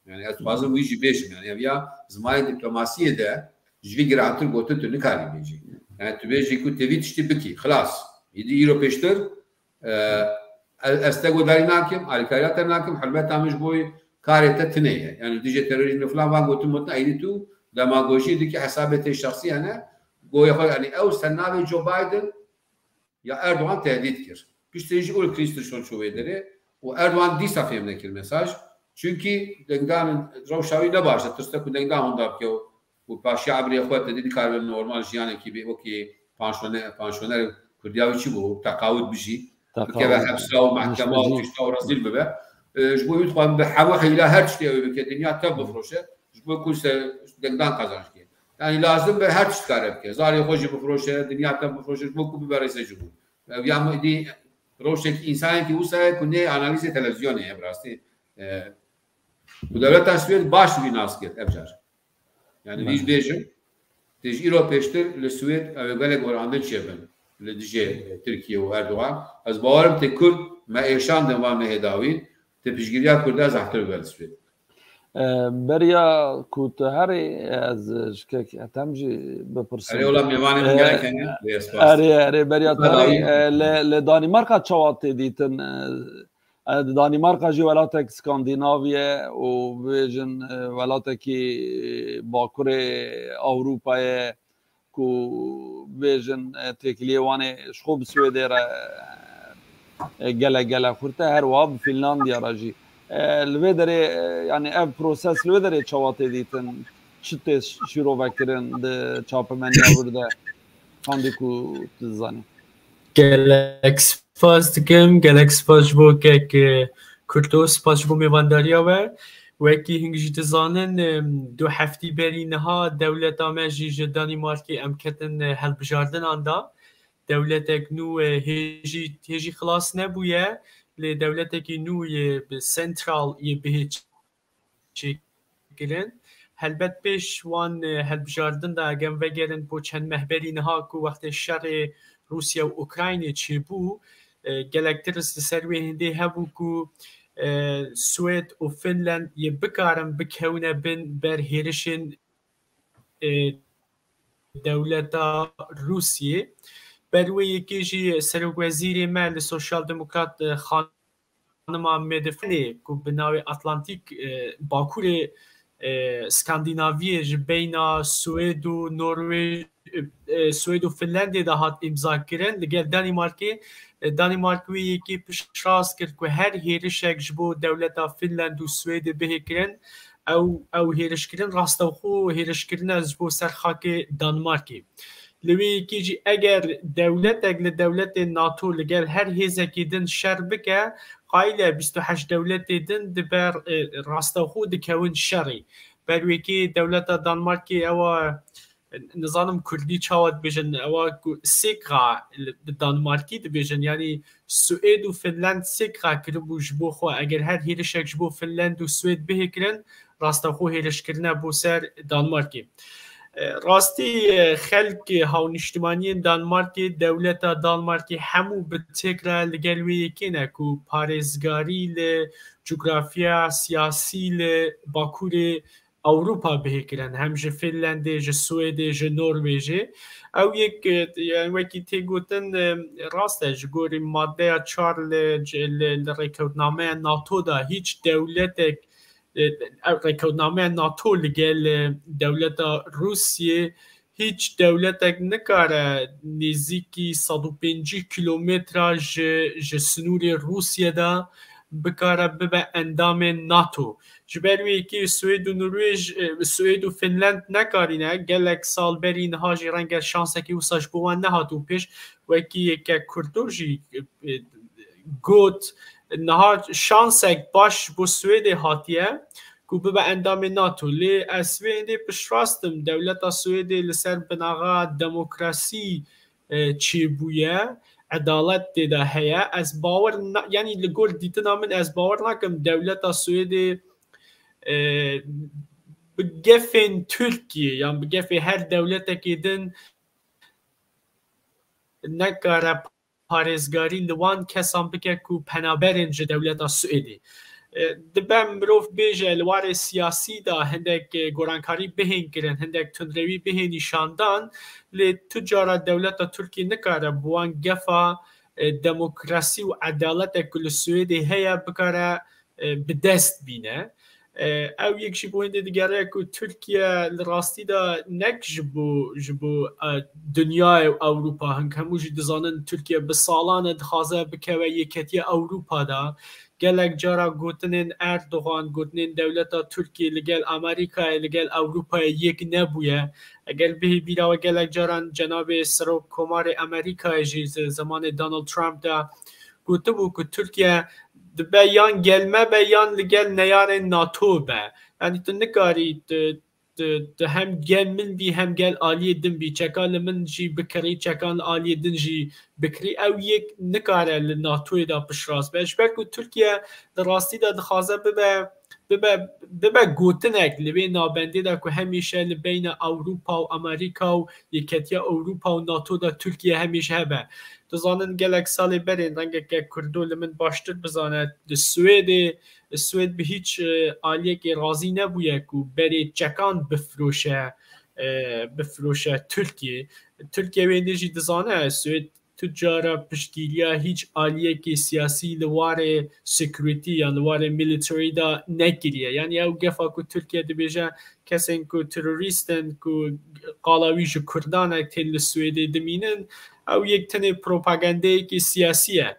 Yani ez dixwazim wî jî bêjim. Yani ev ya zimanê diplomasiyê de ji vî girantir gotin tu nikarî bêjî. Yani tu bêjî ku tevî tiştî bikî, xilas. Êdî îro pêştir, e, ez, ez te godarî nakim, alîkariya te nakim, hurmeta min ji bo karê te tune ye. Yani dijê terorîzmê filan van gotin gotin, êdî tu demagojî dikî, hesabê te şexsî hene. Goyê xwe, yani ew ser navê Joe Biden ya Erdogan tehdît kir. Piştî jî Ulf Kristersson çû wê derê. û Erdogan dîsa fêm nekir mesaj. Çunkî dengdan rewşa wî ne baş e, tirse ku dengdan hunda bike û, û paşiya ebrê xwe te dî nikaribe normal jiyanekî bê wekî panşone-, panşoner Kurdiya wî çi bû, teqawit bijî. Bikeve hepsa û mehkema û tişta û rezîl bibe. E, ji bo wî dixwazin bi hemû hîla her tiştê ew bike, dinya tev bifroşe. Ji bo ku se dengdan qazanc bike. Yani lazim be her tişt kare bike. Zarê xwe jî bifroşe, dinya tev bifroşe, ji bo ku bibe rêse cumhur. Ev ya mu-, dî rewşekî, însanekî wisa ye ku nê analîzê televîzyonê ye bi rastî. E, ku dewleta Swêd baş wî nas kir ev car. Yani vî bêjim, tê ji îro pêştir li Swêd ew ê gelek werandin çêbin li dijê Tirkiye û Erdogan. Ez bawerim tê Kurd me êşandin van nehêdawî, tê piştgiriya Kurda zehtir bibe li Swêd. E, beriya ku tu herî, ez ji kek Ethem jî bipirsim. Erê, wela mêvanê min E, gelek hene. Lê spas. Erê, erê, beriya tu herî, e, li, li Danîmarka çawa tê dîtin? E, e, Danîmarka jî welatek Skandînav ye û bêjin, e, welatekî Bakurê Ewropa ye. Ku bêjin, e, têkiliyê wan ê ji xwe bi Swêdê re, e, gelek, gelek xurt e, her wiha bi Fînlandiya re jî. E, li vê derê, e, yani ev proses li vê derê çawa tê dîtin? Çi tê şîrovekirin di çapemeniya wir de? Çandî ku tu dizanî. Gelek spas dikim, gelek spas ji bo kek, e, Kurto, spas ji bo mêvandariya we. Wekî hing jî dizanin, em, du heftî berî niha dewleta me jî ji Danîmarkê em ketin, e, hilbijardinan de. Dewletek nû, e, hêjî, hêjî xilas nebûye, lê dewletekî nû yê bi sentral yê bihê çêkirin. Helbet pêş wan, e, hilbijardin de, eger em vegerin bo çend meh berî niha ku wextê şerê Rûsya û Ukraynê çêbû, e, gelek tirs li ser wê hindê hebû ku, e, Swêd û Finland yê bikarin bikewine bin ber hêrişên, e, dewleta Rûsiyê. Ber wê yekê jî serokwezîrê me li Sosyal Demokrat, e, xanima Medvedev ku bi navê Atlantîk, e, Bakurê, e, Skandînaviyê ji beyna Swêd û Norwêj, e, Swêd û Finlandê de hat îmza kirin. Li gel Danîmarkê, e, Danîmark wê yekê piştrast kir ku her hêrişek ji bo dewleta Finland û Swêdê bihê kirin, ew, ew hêrişkirin rastewxo hêrişkirin e ji bo ser xakê Danîmarkê. Li wê yekê jî eger dewletek li dewletên NATO li gel her hêzekê din şer bike, qayîl e bîst û heşt dewletê din di ber, e, rastewxo dikewin şerê. Ber wekê dewleta Danmarkê ewa, nizanim kurdî çawa dibêjin, ewa ku sêkxa li, bi Danmarkî dibêjin, yanî Swêd û Finland sêkxa kiribû ji bo xwe. Eger her hêrişek ji bo Finland û Swêd bihê kirin, rastewxo hêrişkirine bo ser Danmarkê. E, rastî, e, xelk, e, hawnîştimaniyên Danmarkê, dewleta Danmarkê hemû bi têk re li gel wê yekê ne ku parêzgarî li cografiya siyasî li Bakurê Ewropa bihê kirin, hem ji Finlandê, ji Swêdê, ji Norwêjê. Ew yek, e, yani wekî tê gotin, e, rast e, ji gorî maddeya çar li, li, li rêkewtnameya NATO de hîç dewletek, e, ev rêkewtnameya NATO li gel, e, dewleta Rûsiyê, hîç dewletek nikare nêzîkî sed û pêncî kîlometre ji, ji sinûrê Rûsiyê de bikare bibe endamê NATO. Ji ber wê yekê Swêd û Norwêj, e, Swêd û Finland nekarîne. Gelek sal berî niha jî renge şansekî wisa ji bo wan nehatibû pêş. Wekî yekek Kurdo jî, e, got, niha şansek baş bo Swêdê hatiye ku bibe endamê NATO. Lê ez wê hindê piştrast im. Dewleta Swêdê li ser binaxa demokrasî, e, çêbûye, edalet tê de heye. Ez bawer na-, yanî li gor dîtina min ez bawer nakim dewleta Swêdê, e, bi gefên Tirkiyê yan bi gefê her dewletekê din nekare parêzgarî li wan kesan bike ku penaberên ji dewleta Swêdê. E, dibe mirov bêje li warê siyasî de hindek, e, gorankarî bihên kirin, hindek tundrewî bihê nîşandan, lê tu cara dewleta Tirkiyê nikare bi wan gefa, e, demokrasî û edaletek ku li Swêdê heye bikare, e, bi dest bîne. E, ew yek jî bo hindê digere ku Tirkiye li rastî de nek ji bo, ji bo, e, dinyayê û Ewropa, hin hemû jî dizanin Tirkiye bi salan e dixwaze bikeve Yeketiya Ewropa de. Gelek cara gotinên Erdogan, gotinên dewleta Tirkiye li gel Amerîkayê, li gel Ewropayê yek nebûye. Eger bihê bîra we, gelek caran cenabê Serok Komarê Amerîkayê jî zi-, zemanê Donald Trump de gotibû ku Tirkiye dibe yan gel mebe yan li gel neyarên NATO be. Yanî tu nikarî tu, tu, tu hem gel min bî hem gel aliyê din bî. Çeka li min jî bikirî, çekan li aliyê din jî bikirî. Ew yek nikare li NATOyê de piştrast be. Ji ber ku Tirkiye di rastî de dixwaze bibe, bibe, bibe gotinek li vê nabendê de ku hemîşe li beyna Ewropa û Amerîka û Yeketiya Ewropa û NATO de Tirkiye hemîşe hebe. Dizanin gelek salê berê, rengeke Kurdo li min baştir bizane, di Swêdê, Swêd bi hîç, e, aliyekê razî nebûye ku berê çekan bifroşe, e, bifroşe Tirkiye. Tirkiye wê hindê jî dizane, Swêd tu cara piştgiriya hîç aliyekî siyasî li warê security yan li warê military de nekiriye. Yanî ew gefa ku Tirkiye dibêje kesên ku terorîst in, ku qala wî ji Kurdan e, tên li Swêdê dimînin, ew yek tenê propagandeyekî siyasî ye.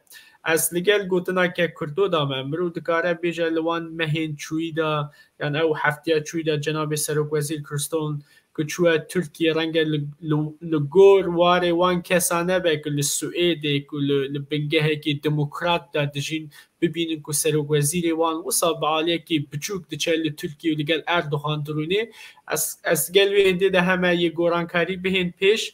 Ez li gel gotina ke Kurdo de me, mirov dikare bêje li wan mehên çûyî de, yan ew heftiya çûyî de cenabê Serokwezîr Kirston ku çûye Tirkiye, renge li, li, li gor warê wan kesa nebe ku li Swêdê, ku li, li bingehekî demokrat de dijîn, bibînin ku serokwezîrê wan wisa bi aliyekî biçûk diçe li Tirkiye û li gel Erdogan dirûnê. Ez, ez gel wê hindê de heme yê gorankarî bihên pêş.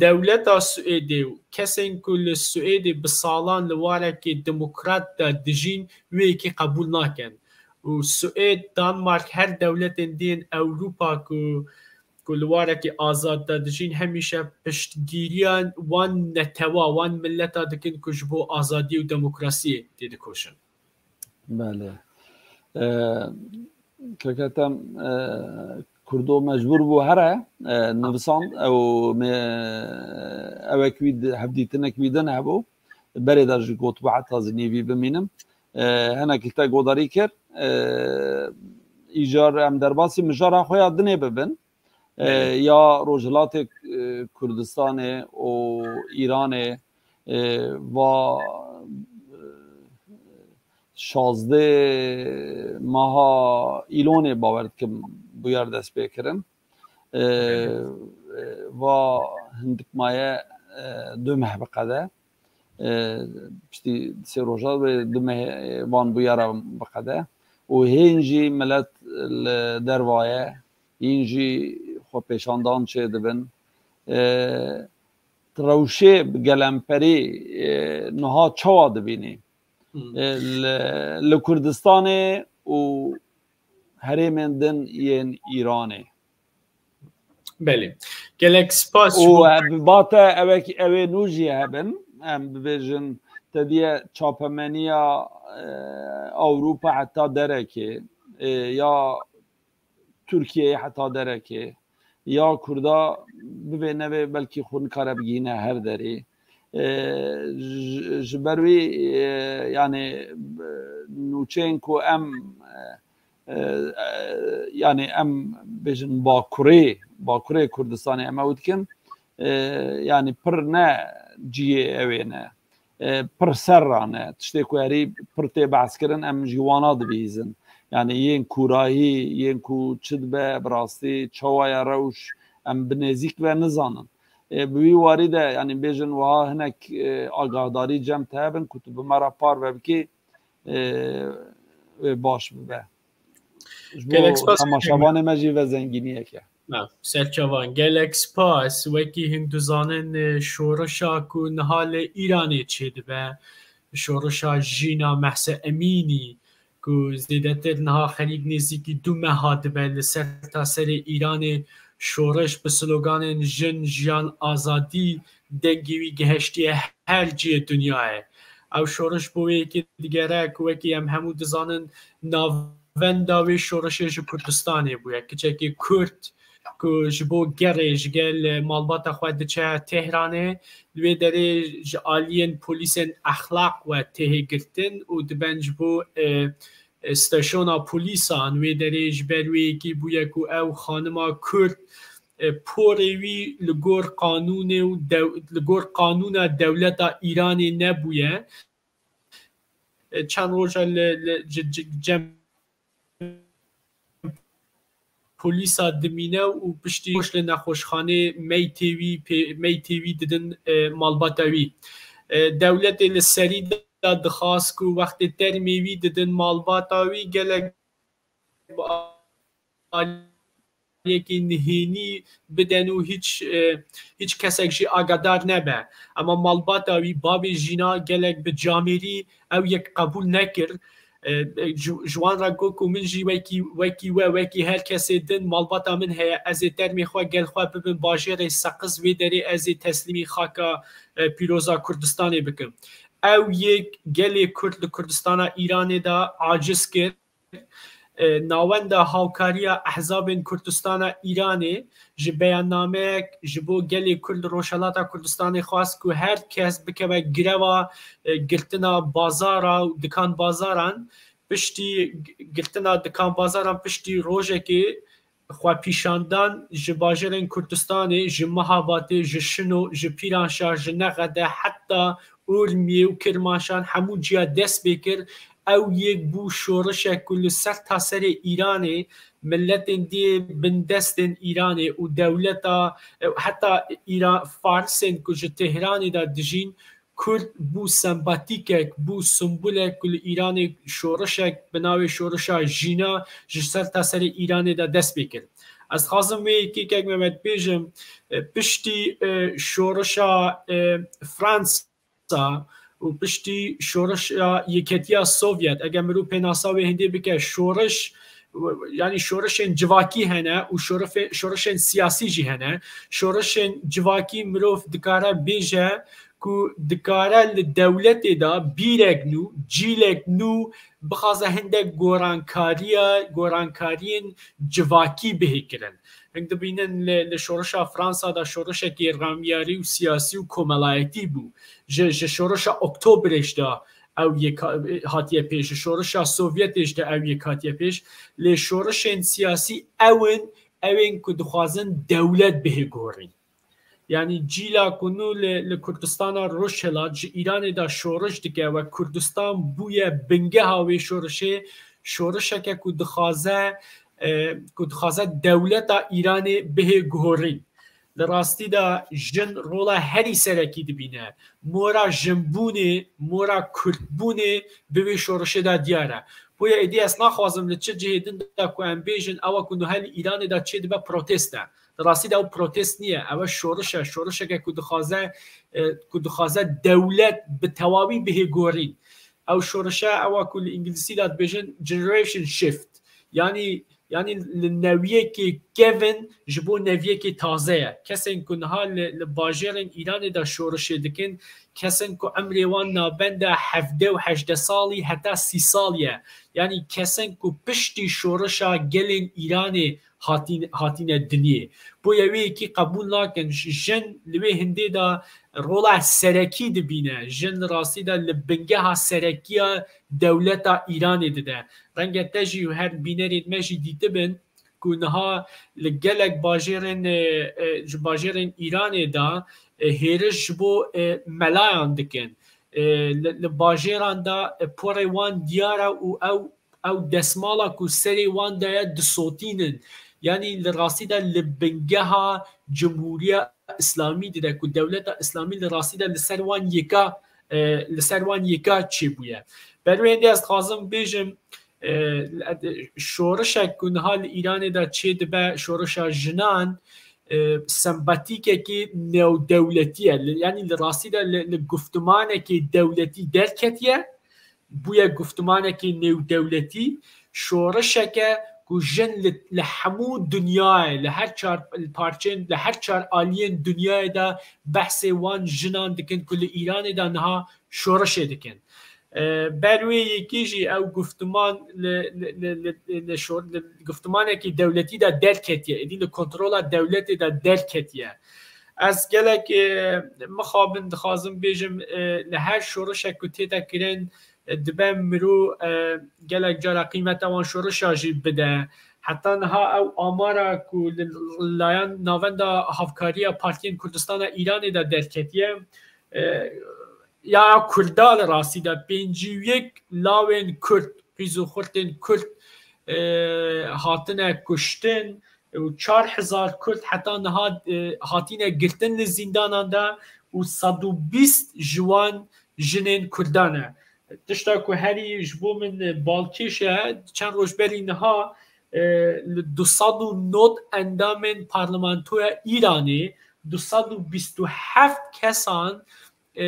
Dewleta Swêdê û kesên ku li Swêdê bi salan li warekî demokrat de dijîn, wê yekî qebûl nakin. Û Swêd, Danmark, her dewletên din Ewropa ku, ku li warekî azad de dijîn, hemîşe piştgiriya wan netewa, wan milleta dikin ku ji bo azadî û demokrasiyê têdikoşin. Belê. E, Keke Tem, e, Kurdo mecbûr bû here, e, nivisand, ew me, ewek wî di-, hevdîtinek wî din hebû. Berê de jî gotibû heta zinî vî bimînim. E, hinek li te godarî kir. E, îcar em derbasî mijara xwe ya dinê bibin. E, Belê. Ya Rojhilatê, e, Kurdistanê û Îranê, e, va, e, şazdeh meha Îlonê bawer dikim bûyer dest pê kirin. E, Belê. E, va hindik maye, e, du meh biqede. E, piştî sê roja wê du meh, e, van bûyera biqede. Û hên jî milet li derva ye, hîn jî xwe pêşandan çêdibin. E, rewşê gelemperî, e, niha çawa dibînî? Hmm. E, li, li Kurdistanê û herêmên din yên Îranê. Belê. Gelek spas ji bo. Û, e, bi bate ewek, ewê nû jî hebin. Em bibêjin, te diye çapemeniya, e, Ewropa heta derekê, e, ya Tirkiyeyê heta derekê, ya Kurda bivê nevê belkî xwe nikare bigihîne her derê. E, ji, ji ber wî, e, yanî, e, nûçeyên ku em, e, e, e, yanî em bêjin Bakurê, Bakurê Kurdistanê em ew dikin, e, yanî pir ne cihê ewê ne. E, pir serra ne. Tiştê ku herî pir tê behs kirin, em ji wana dibihîzin. Yanî yên kûrahî, yên ku çi dibe, bi rastî çawa ye rewş, em bi nêzîk ve nizanin. E, bi wî warî de, yanî bêjin wiha hinek, e, agahdarî cem te hebin ku tu bi me re parve bikî, e, wê baş bibe. Ji bo Gelek spas temaşevanê me jî ve zengîniyek e. Na, serçavan, gelek spas. Wekî hin dizanin, e, şorişa ku niha li Îranê çêdibe, şorişa jîna Mehse Emînî, ku zêdetir niha xerîb nêzîkî du meha dibe li sertaserê Îranê şoriş bi sloganên jin, jiyan, azadî dengê wî gihiştiye her cihê dinyayê. Ew şoriş bo wê yekê digere ku wekî em hemû dizanin navenda wê şorişê ji Kurdistanê bûye. Kiçekî Kurd ku ji bo gerê ji gel malbata xwe diçe Tehranê, li wê derê ji aliyên polîsên exlaq we tê girtin û diben ji bo, e, e, steşona polîsan wê derê ji ber wê yekê bûye ku ew xanima Kurd, e, porê wî li gor qanûnê û dew-, li gor qanûna dewleta Îranê nebûye. E, çend roja li, li, ci, ci, cem polîsa dimîne û piştî li nexweşxanê meytê wî pê-, meytê wî didin, e, malbata wî. E, dewletê li serî de dixwast ku wextê termê wî didin malbata wî gelek bi aliyekî nihênî biden û hiç, e, hiç kesek jî agadar nebe. Ema malbata wî, babê jîna gelek bi camêrî ew yek qebûl nekir. E, ji, ji wan re got ku min jî wekî, wekî we, wekî her kesê din malbata min heye, ez ê termê xwe gel xwe bibim bajêrê Seqiz, wê derê ez ê teslîmî xaka, e, pîroza Kurdistanê bikim. Ew yek gelê Kurd li Kurdistana Îranê de aciz kir. E, Navenda Hawkariya Ehzabên Kurdistana Îranê ji beyannameyek ji bo gelê Kurd li Rojhelata Kurdistanê xwest ku her kes bikeve greva, e, girtina bazara û dikan bazaran. Piştî g-, girtina dikan bazaran piştî rojekê xwepîşandan ji bajêrên Kurdistanê, ji Mehabatê, ji Şino, ji Pîranşar, ji Nexede heta Urmiyê û Kirmanşan hemû ciya dest pê kir. Ew yek bû şorişek ku li ser taserê Îranê, miletên dê bindestên Îranê û dewleta, heta Îra-, Farsên ku ji Tehranê de dijîn, Kurd bû sembatîkek, bû simbulek ku li Îranê şorişek bi navê şorişa jîna ji ser taserê Îranê de dest pê kir. Ez dixwazim wê yekê kek Mehmet bêjim, e, piştî, e, şorişa, e, Fransa û piştî şorişa Yeketiya Sovyet, eger mirov pênasa wê hindê bike, şoriş, yanî şorişên civakî hene û şorife-, şorişên siyasî jî hene. Şorişên civakî mirov dikare bêje ku dikare li dewletê de bîrek nû, cîlek nû bixwaze hindek gorankariya, gorankariyên civakî bihê kirin. Hing dibînin li, li şorişa Fransa de şorişekî ramyarî û siyasî û komelayetî bû. Ji, ji şorişa Oktobrê jî de ew yek ha-, hatiye pêş, ji şorişa Sovyetê jî de ew yek hatiye pêş. Lê şorişên siyasî ew in, ew ên ku dixwazin dewlet bihê gorîn. Yanî cîla ku nû li, li Kurdistana Rojhilat ji Îranê de şoriş dike, wek Kurdistan bûye bingeha wê şorişê, şorişeke ku dixwaze, e, ku dixwaze dewleta Îranê bihê guhorîn. Li rastî de jin rola herî serekî dibîne. Mora jinbûnê, mora kurdbûnê bi wê şorişê de diyar e. Boye êdî ez naxwazim li çi cihê din de ku em bêjin, ewa ku niha li Îranê de çêdibe protest e. Di rastî de ew protest niye, ew e şoriş e. Şorişeke ku dixwaze, e, ku dixwaze dewlet bi tewawî bihê gorîn. Ew şorişe, ewa ku li îngilîzî de dibêjin generation shift. Yanî, yanî li newiyekê kevin ji bo newiyekê taze ye. Kesên ku niha li, li bajêrên Îranê de şorişê dikin, kesên ku emrê wan nabenda hevdeh û hejdeh salî heta sî salî ye. Yanî kesên ku piştî şorişa gelên Îranê hatîn-, hatîne dinyê. Boye wê yekî qebûl nakin. J-, jin li wê hindê de rola serekî dibîne. Jin li rastî de li bingeha serekiya dewleta Îranê dide. Renge te jî û her bînerên me jî dîtibin ku niha li gelek bajêrên, e, e, ji bajêrên Îranê de, e, hêriş ji bo, e, melayan dikin. E, li, li bajêran de, e, porê wan diyar e û ew ew desmala ku serê wan de ye disotînin. Yanî li rastî de li bingeha Cumhuriya Îslamî dide ku dewleta Îslamî li rastî de li ser wan yeka, e, li ser wan yeka çêbûye. Ber wê hindê ez dixwazim bêjim, e, şorişek ku niha li Îranê de çêdibe, şorişa jinan, e, sembatîkekî newdewletî ye. Li, yanî li rastî de li, li guftumanekê dewletî derketiye, bûye guftumanekî nêwdewletî, şorişeke ku jin li, li hemû dinyayê, li her çar parçên, li her çar aliyên dinyayê de behsê wan jinan dikin ku li Îranê de niha şorişê dikin. E, ber wê yekê jî ew guftuman li, li, li, li, li şor-, li guftumanekî dewletî de derketiye, êdî li kontrola dewletê de derketiye. Ez gelek, e, mixabin dixwazim bêjim, e, li her şorişek ku tête kirin, e, dibe mirov, e, gelek cara qîmeta wan şorişa jî bide. Heta niha ew amara ku li layan Navenda Havkariya Partiyên Kurdistana Îranê de derketiye, e, ya Kurda li rastî de pêncî û yek lawên Kurd, qîz û xurtên Kurd, e, hatine kuştin û çar hezar Kurd heta niha, e, hatine girtin li zîndanan de û sed û bîst ji wan jinên Kurdan e. Tişta ku herî ji bo min balkêş e, çend roj berî niha, e, li du sed û nod endamên parlamentoya Îranê, du sed û bîst û heft kesan, e,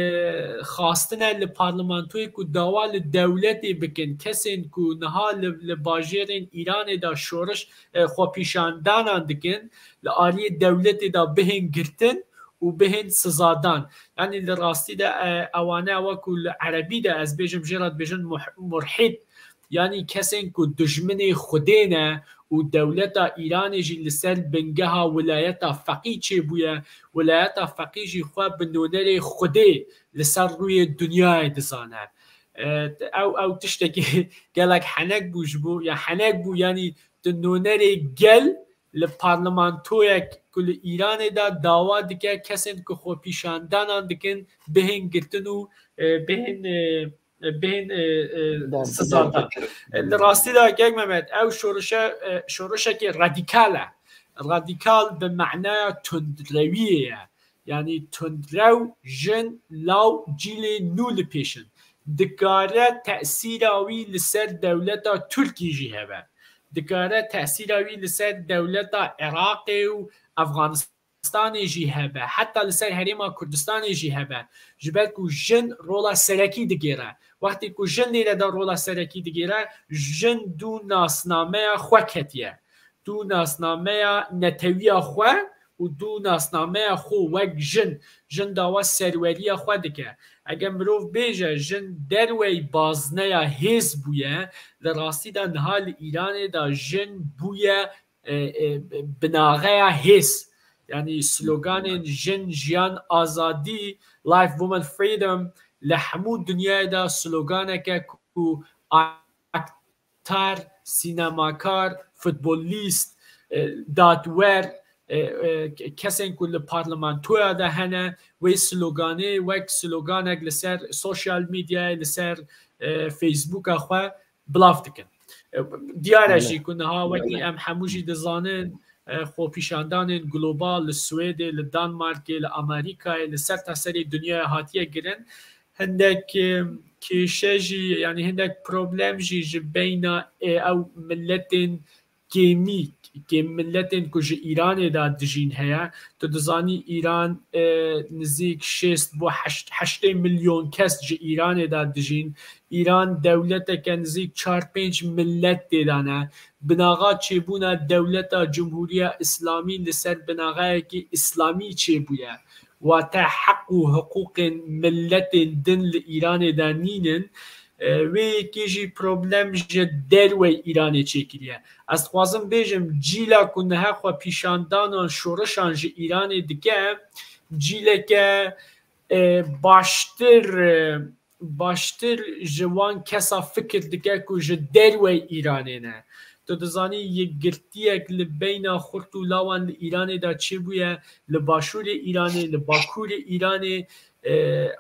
xwastine li parlamentoyê ku dawa li dewletê bikin, kesên ku niha li, li bajêrên Îranê de şoriş, e, xwepîşandanan dikin, li aliyê dewletê de bihên girtin û bihên sizadan. Yanî li rastî de, e, ewane ewa ku li erebî de ez bêjim, jê re dibêjin muh-, murhîd, yanî kesên ku dijminê Xwedê ne û dewleta Îranê jî li ser bingeha wilayeta feqî çêbûye, wilayeta feqî jî xwe bi nonerê Xwedê li ser rûyê dinyayê dizane. E, ew, ew tiştekî gelek henek bû ji bo, ya henek bû, yanî tu nonerê gel li parlamentoyek ku li Îranê de dawa dike kesên ku xwepîşandanan dikin bihên girtin û, e, bihên, e, bihên, e, e, sizadan. E, li rastî de kek Mehmet, ew şorişe, e, şorişekî radîkal e. Radîkal bi manaya tundrewiyê ye. Yanî tundrew, jin, law, cîlê nû li pêş in. Dikare tesîra wî li ser dewleta Tirkî jî hebe. Dikare tesîra wî li ser dewleta Iraqê û Efxanistanê jî hebe. Heta li ser herêma Kurdistanê jî hebe. Ji ber ku jin rola serekî digêre. Wextê ku jin lêre de rola serekî digêre, jin dû nasnameya xwe ketiye. Dû nasnameya netewiya xwe û dû nasnameya xwe wek jin, jin dawa serweriya xwe dike. Eger mirov bêje jin derwey bazneya hêz bûye, li rastî de niha li Îranê de jin bûye, e, e, binaxeya hêz. Yanî sloganên jin, jiyan, azadî, life, woman, freedom li hemû dinyayê de sloganeke ku aktor, sînemakar, futbolîst, e, dadwer, e, e, ke-, kesên ku li parlamentoya de hene, wê sloganê wek sloganek li ser sosyal medyayê, li ser, e, Facebooka xwe bilav dikin. E, diyar e jî ku niha wekî em hemû jî dizanin, e, xwepîşandanên global li Swêdê, li Danmarkê, li Amerîkayê, li ser taserê dinyayê hatiye kirin. Hindek, e, kêşe jî, yanî hindek problem jî ji beyna, e, ew miletên kêmî, kêm miletên ku ji Îranê de dijîn heye. Tu dizanî Îran, e, nizîk şêst bo heşt, heştê milyon kes ji Îranê de dijîn. Îran dewleteke nizîk çar pênc milet tê de ne. Binaxa çêbûna dewleta Cumhuriya Îslamî li ser binaxeyekî îslamî çêbûye. Wate heq û hiqûqên miletên din li Îranê de nînin. E, wê yekê jî problem ji derwey Îranê çêkiriye. Ez dixwazim bêjim, cîla ku niha xwepîşandanan, şorişan ji Îranê dike, cîleke, e, baştir, e, baştir ji wan kesa fikir dike ku ji derwey Îranê ne. Tu dizanî yekgirtiyek li beyna xurt û lawan li Îranê de çêbûye, li başûrê Îranê, li bakurê Îranê, e,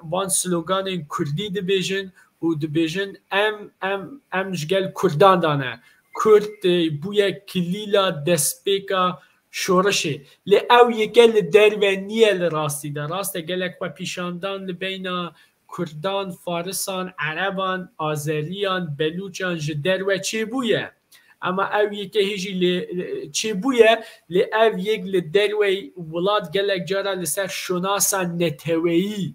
van sloganên kurdî dibêjin û dibêjin, em, em, em ji gel kurdan de ne. Kurd, e, bûye kilîla destpêka şorişê. Lê ew yeke li derve niye li rastî de. Rast e, gelek xwepîşandan li beyna kurdan, farisan, ereban, azeriyan, belûçan ji derve çêbûye. Ema ew yeke hê jî lê, çêbûye, lê ev yek li derwey welat gelek cara li ser şonasa neteweyî,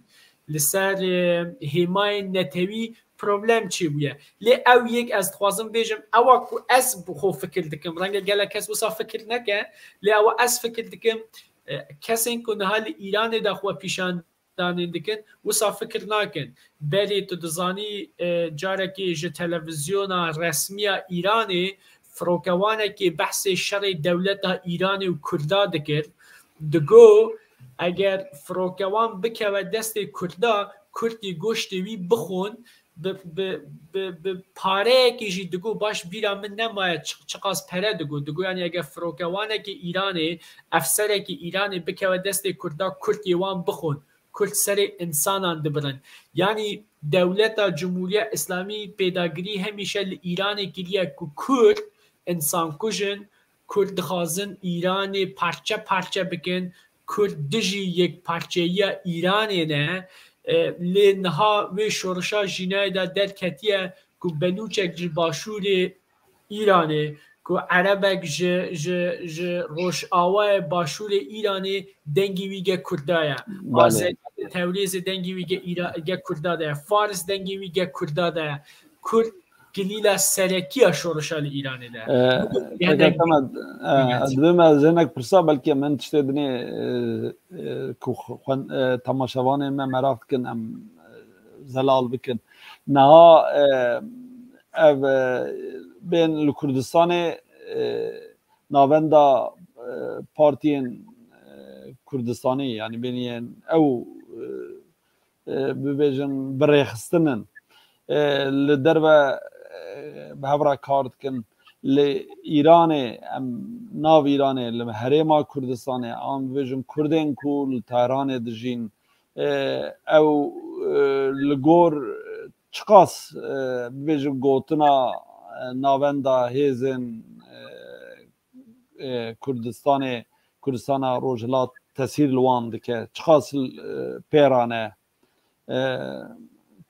li ser, e, hêmayên netewî problem çêbûye. Lê ew yek ez dixwazim bêjim, ewa ku ez bi xwe fikir dikim, renge gelek kes wisa fikir neke, lê ewa ez fikir dikim, e, kesên ku niha li Îranê de xwe pîşan danên dikin, wisa fikir nakin. Berê tu dizanî, e, carekê ji televîzyona resmiya Îranê firokewanekê behsê şerê dewleta Îranê û Kurda dikir. Digo, eger firokewan bikeve destê Kurda, Kurd yê goştê wî bixwin, bi, bi, bi, bi pareyekî jî digot, baş bîra min nemaye çi-, çiqas pere digot. Digot, yanî eger firokewanekî Îranê, efserekî Îranê bikeve destê Kurda, Kurd yê wan bixwin, Kurd serê însanan dibirin. Yanî dewleta Cumhuriya Îslamî pêdagirî hemîşe li Îranê kiriye ku Kurd însankuj in, Kurd dixwazin Îranê parçe parçe bikin, Kurd dijî yekparçeyiya Îranê ne. E, lê niha wê şorişa Jînayê de derketiye ku Belûçek ji başûrê Îranê, ku Erebek ji, ji, ji rojawayê başûrê Îranê dengî wî ge Kurda ye. Belê. Azerî, Tewrêzê dengî wî ge Îra-, ge Kurda de ye. Faris dengî wî ge Kurda de ye. Kurd kilîla serekî ya şorişa li Îranê de. Ee, Pekala, Temed, e, divê me ez hinek pirsa, belkî em hin tiştê dinê, e, e, ku xwen-, e, temaşevanên me meraq dikin, em, e, zelal bikin. Niha, e, ev, e, bên li Kurdistanê, e, navenda, e, partiyên, e, Kurdistanî, yanî bên yên ew, e, e, bibêjin, birêxistin in. E, li derve, e, bi hev re kar dikin. Li Îranê, em nav Îranê, li herêma Kurdistanê, an bibêjin Kurdên ku li Tehranê dijîn, e, ew, e, li gor çiqas, e, bibêjin gotina, e, navenda hêzên, e, e, Kurdistanê, Kurdistana Rojhilat tesîr li wan dike? Çiqas, e, pê re ne? E,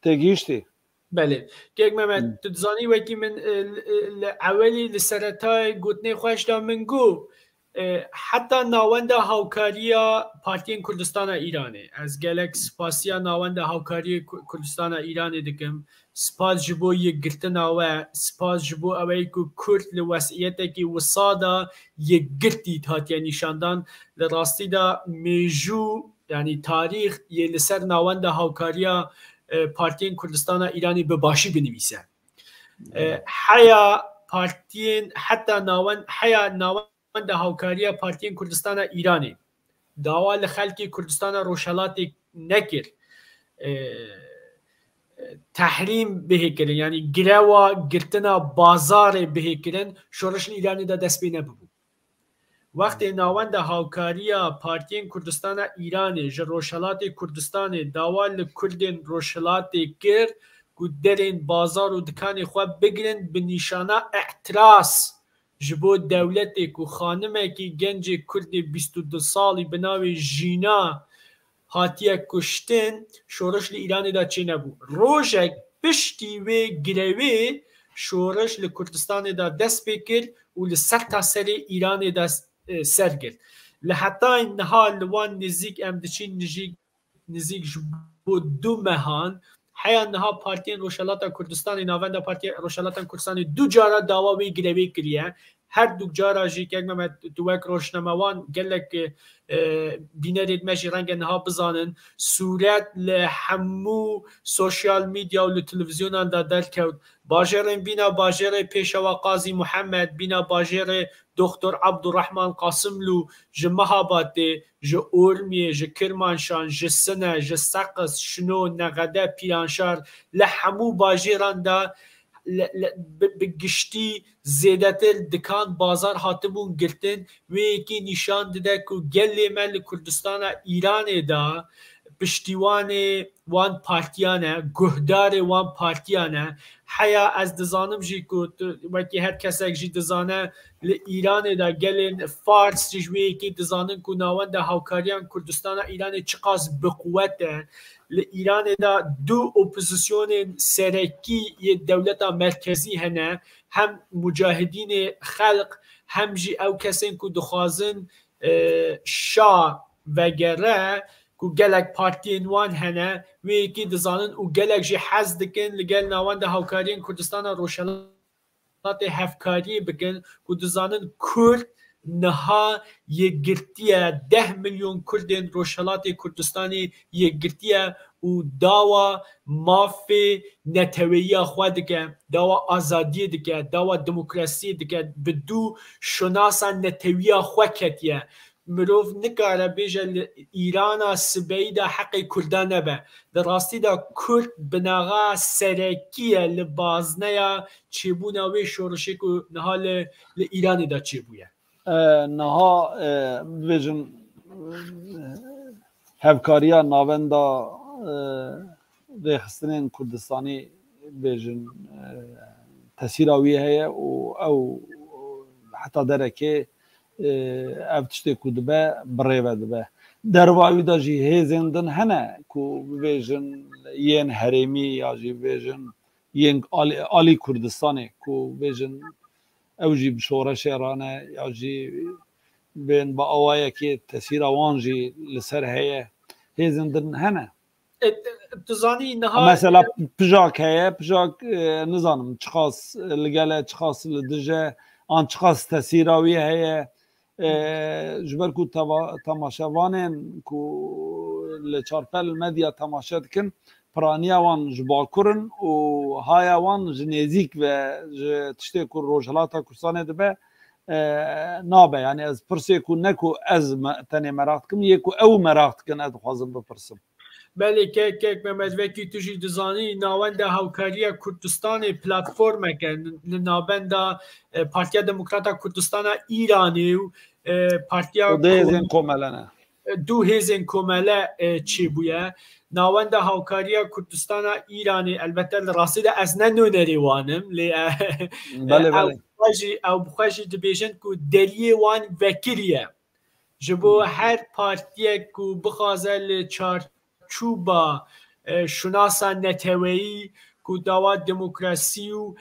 têgihiştî? Belê. Kek Mehmet, Hmm. tu dizanî wekî min, e, li, e, li ewelî, li seretayê gotinê xweş de min got, e, heta Navenda Hawkariya Partiyên Kurdistana Îranê. Ez gelek spasiya Navenda Hawkariyê Ku-, Kurdistana Îranê dikim. Spas ji bo yekgirtina we, spas ji bo eweyî ku Kurd li wesîyetekî wisa de yekgirtî hatiye nîşandan. Li rastî de mêjû, yanî tarîx yê li ser Navenda Hawkariya, e, Partiyên Kurdistana Îranê bi başî binivîse. E, heya partiyên, heta nawen-, heya nawen- Navenda Hawkariya Partiyên Kurdistana Îranê dawa li xelkê Kurdistana Rojhelatê nekir, e, e, tehrîm bihê kirin, yanî girewa girtina bazarê bihê kirin, şoreş li Îranê de dest pê nebibû. Wextê Navenda Hawkariya Partiyên Kurdistana Îranê ji Rojhelatê Kurdistanê dawa li Kurdên Rojhelatê kir ku derên bazar û dikanê xwe bigirin, bi nîşana îtiraz ji bo dewletê ku xanimekî gencê Kurdê bîst û du salî bi navê Jîna hatiye kuştin, şoreş li Îranê de çênebû. Rojek piştî wê grevê şoreş li Kurdistanê de dest pê kir û li sertaserê Îranê de, e, ser girt. Li hetayê niha li wan nêzîk em diçin nijî-, nêzîk ji bo du mehan, heya niha Partiyên Rojhelata Kurdistanê, Navenda Partiya Rojhelatan Kurdistanê du cara dawa wê grevê kiriye. Her du cara jî, Kek Mehmet, tu wek rojnamevan gelek, e, bînerên me jî renge niha bizanin, sûret li hemû sosyal medya û li televîzyonan de derkewt. Bajêrên bîna bajêrê Pêşewa Qazî Muhammed, bîna bajêrê Doktor Abdurrahman Qasimlu, ji Mehabatê, ji Urmiyê, ji Kirmanşan, ji Sine, ji Seqiz, Şino, Nexede, Pîranşar, li hemû bajêran de li, li, bi, bi giştî zêdetir dikan, bazar hatibûn girtin. Wê yekê nîşan dide ku gelê me li Kurdistana Îranê de piştîwanê wan partiyan e, guhdarê wan partiyan e. Heya ez dizanim jî ku tu, wekî her kesek jî dizane, li Îranê de gelên Fars jî ji wê yekê dizanin ku Navenda Hawkariyan Kurdistana Îranê çiqas bi quwet e. Li Îranê de du opozisyonên serekî yê dewleta merkezî hene, hem mucahidînê xelq, hem jî ew kesên ku dixwazin, e, şa vegere, ku gelek partiyên wan hene, wê yekê dizanin û gelek jî hez dikin li gel Navenda Hawkariyên Kurdistana Rojhelatê hevkariyê bikin, ku dizanin Kurd niha yekgirtiye, deh milyon Kurdên Rojhelatê Kurdistanê yekgirtiye û dawa mafê neteweyiya xwe dike, dawa azadiyê dike, dawa demokrasiyê dike, bi du şinasa netewiya xwe ketiye. mirov nikare bêje li Îrana sibeyî de heqê Kurda nebe. Di rastî de Kurd binaxa serekî ye li bazneya çêbûna wê şorişê ku niha li, li Îranê de çêbûye. E, niha, e, bibêjin, e, hevkariya navenda, e, rêxistinên Kurdistanî bêjin, e, tesîra wî heye û ew heta derekê, e, ev tiştê ku dibe, bi rê ve dibe. Derva wî de jî hêzên din hene ku bibêjin yên herêmî ya jî bibêjin yên alî, alî Kurdistanê ku bêjin ew jî bi şoreşê re ne ya jî bên bi awayekê tesîra wan jî li ser heye. Hêzên din hene. E, tu zanî niha Mesela pijak heye, pijak, e, nizanim çiqas li gel e, çiqas li dij e, an çiqas tesîra wî heye. E, ji ber ku teva-, temaşevanên ku li çarpel medya temaşe dikin, piraniya wan ji Bakur in û haya wan ji nêzîk ve ji tiştê ku Rojhilata Kurdistanê dibe, e, nabe. Yani ez pirsê ku ne ku ez me-, tenê meraq dikim, yê ku ew meraq dikin, ez dixwazim bipirsim. Belê, kek, kek Mehmet, wekî tu jî dizanî, Navenda Hawkariya Kurdistanê platformek e li navenda, e, Partiya Demokrata Kurdistana Îranê û, e, Partiya Û du hêzên Kom-, komele ne. e, du hêzên komele, e, çêbûye. Navenda Hawkariya Kurdistana Îranê, elbette li rastî de ez ne nûnerê wan im, lê, e, Belê, e, ew belê. bi xwe jî, ew bi xwe jî dibêjin ku deriyê wan vekirî ye. Ji bo her partiyek ku bixwaze li çarçûba, e, şinasa neteweyî ku dawa demokrasî û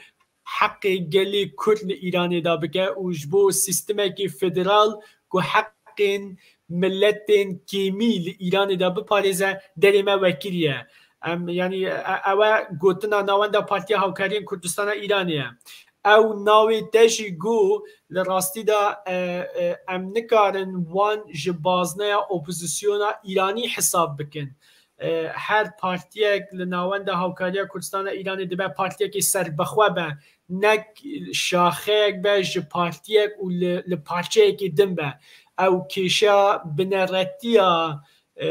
heqê gelê Kurd li Îranê de bike û ji bo sîstemekî federal ku heqên miletên kêmî li Îranê de biparêze, derê me wekirî ye. Em, yanî, e, ew e gotina Navenda Partiya Hawkariyên Kurdistana Îranê ye. Ew navê te jî got, li rastî de, e, e, em nikarin wan ji bazneya opozisyona Îranî hesab bikin. E, her partiyek li Navenda Hawkariya Kurdistana Îranê dibe partiyekê serbixwe be, nek şaxeyek be ji partiyek û li, li parçeyekê din be. Ew kêşeya bineretiya, e,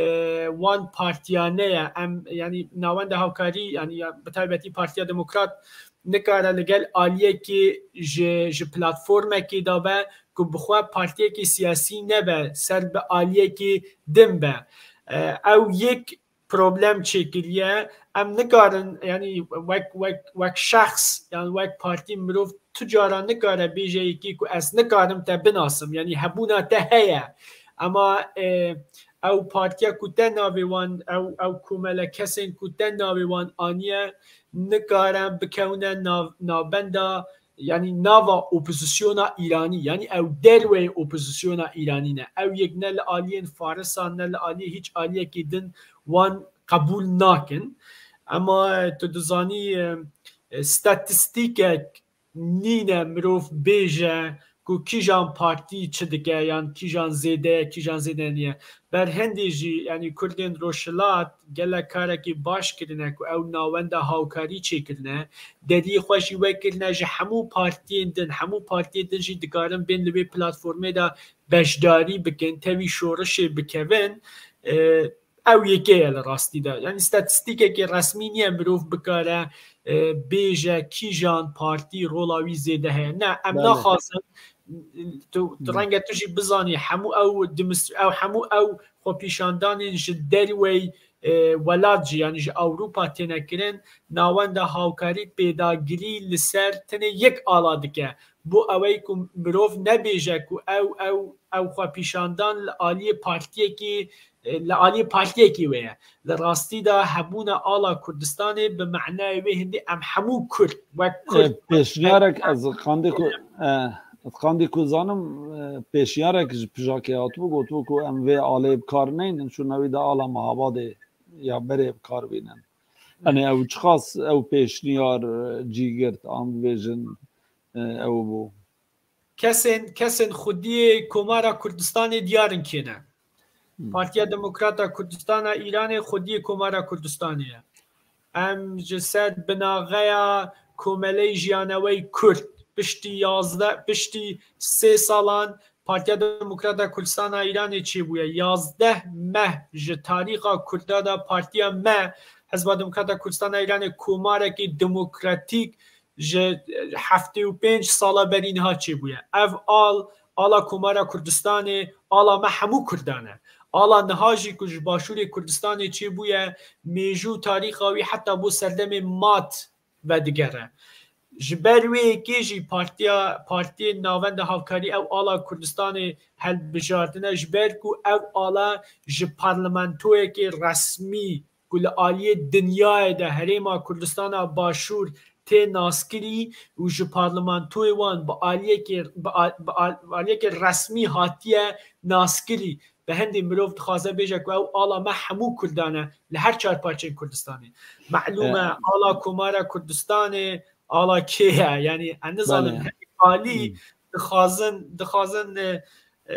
wan partiyane ye. Em, yanî Navenda Hawkarî, yanî ya, bi taybetî Partiya Demokrat nikare li gel aliyekê ji, ji platformekê de be ku bi xwe partiyekê siyasî nebe, ser bi aliyekê din be. E, ew yek problem çêkiriye. Em nikarin, yanî wek, wek, wek şexs, yan wek partî mirov tu cara nikare bêje yekî ku ez nikarim te binasim, yanî hebûna te heye. Ema, e, ew partiya ku te navê wan, ew, ew komele kesên ku te navê wan aniye, nikare bikewne nav-, navbenda, yanî nava opozisyona Îranî, yanî ew derweyê opozisyona Îranî ne. Ew yek ne li aliyên Farisan, ne li aliyê hîç aliyekî din wan qebûl nakin. Ema tu dizanî, e, e, statistîkek nîne mirov bêje ku kîjan partî çi dike yan kîjan zêde ye, kîjan zêde niye. Berhindê jî, yanî Kurdên Rojhilat gelek karekî baş kirine ku ew navenda hawkarî çêkirine. Deriyê xwe jî wekirine ji hemû partiyên din. Hemû partiyên din jî dikarin bên li wê platformê de beşdarî bikin, tevî şorişê bikevin. E, ew yekê ye li rastî de. Yanî statistîkekê resmî niye mirov bikare, e, bêje kîjan partî rola wî zêde heye. Ne, em Belê. naxwazin, tu, tu Hmm. renge tu jî bizanî, hemû ew demonstr-, ew, hemû ew xwepîşandanên ji derwey, e, welat jî, yanî ji Ewropa têne kirin, navenda hawkarî pêdagirî li ser tenê yek ala dike. Bo ewey ku mirov nebêje ku ew, ew, ew xwepîşandan li aliyê partiyekî, e, li aliyê partiyekî wê ye. Li rastî de hebûna ala Kurdistanê bi manayê wê hindî em hemû Kurd, wek Kurd, E, pêşniyarek wek ez qandê ku, e, qandê ku zanim, e, pêşniyarek ji pijakê hatibû, gotibû ku em vê alê bi kar neynin, şûna wî de ala Mehabadê ya berê bi kar bînin. Yanî ew çiqas ew pêşniyar, e, cî girt, an bibêjin, e, ew bû. Kesên, kesên xwediyê Komara Kurdistanê diyar in kê ne. Hmm. Partiya Demokrata Kurdistana Îranê xwediyê Komara Kurdistanê ye. Em ji ser binaxeya Komeleyê Jiyaneweyî Kurd piştî yazdeh, piştî sê salan Partiya Demokrata Kurdistana Îranê çêbûye. Yazdeh meh ji tarîxa Kurda de partiya me, Hizba Demokrata Kurdistana Îranê, komarekî demokratîk ji heftê û pênc sala berî niha çêbûye. Ev al, ala Komara Kurdistanê, ala me hemû Kurdan e. Ala niha jî ku ji Başûrê Kurdistanê çêbûye, mêjû tarîxa wî heta bo serdemê mat vedigere. Ji ber wê yekê jî partiya, partiyên Navenda Havkarî ew ala Kurdistanê helbijartine, ji ber ku ev ala ji parlamentoyekê resmî ku li aliyê dinyayê de Herêma Kurdistana Başûr tê naskirî û ji parlamentoyê wan bi aliyekê, bi a-, bi al-, bi aliyekê resmî hatiye naskirî. Bi hindê mirov dixwaze bêje ku ew ala me hemû Kurdan e li her çar parçeyên Kurdistanê. Melûm e, E, ala Komara Kurdistanê, ala kê ye? Yanî, em nizanin, Belê. Herî alî Hmm. dixwazin, dixwazin, e, e,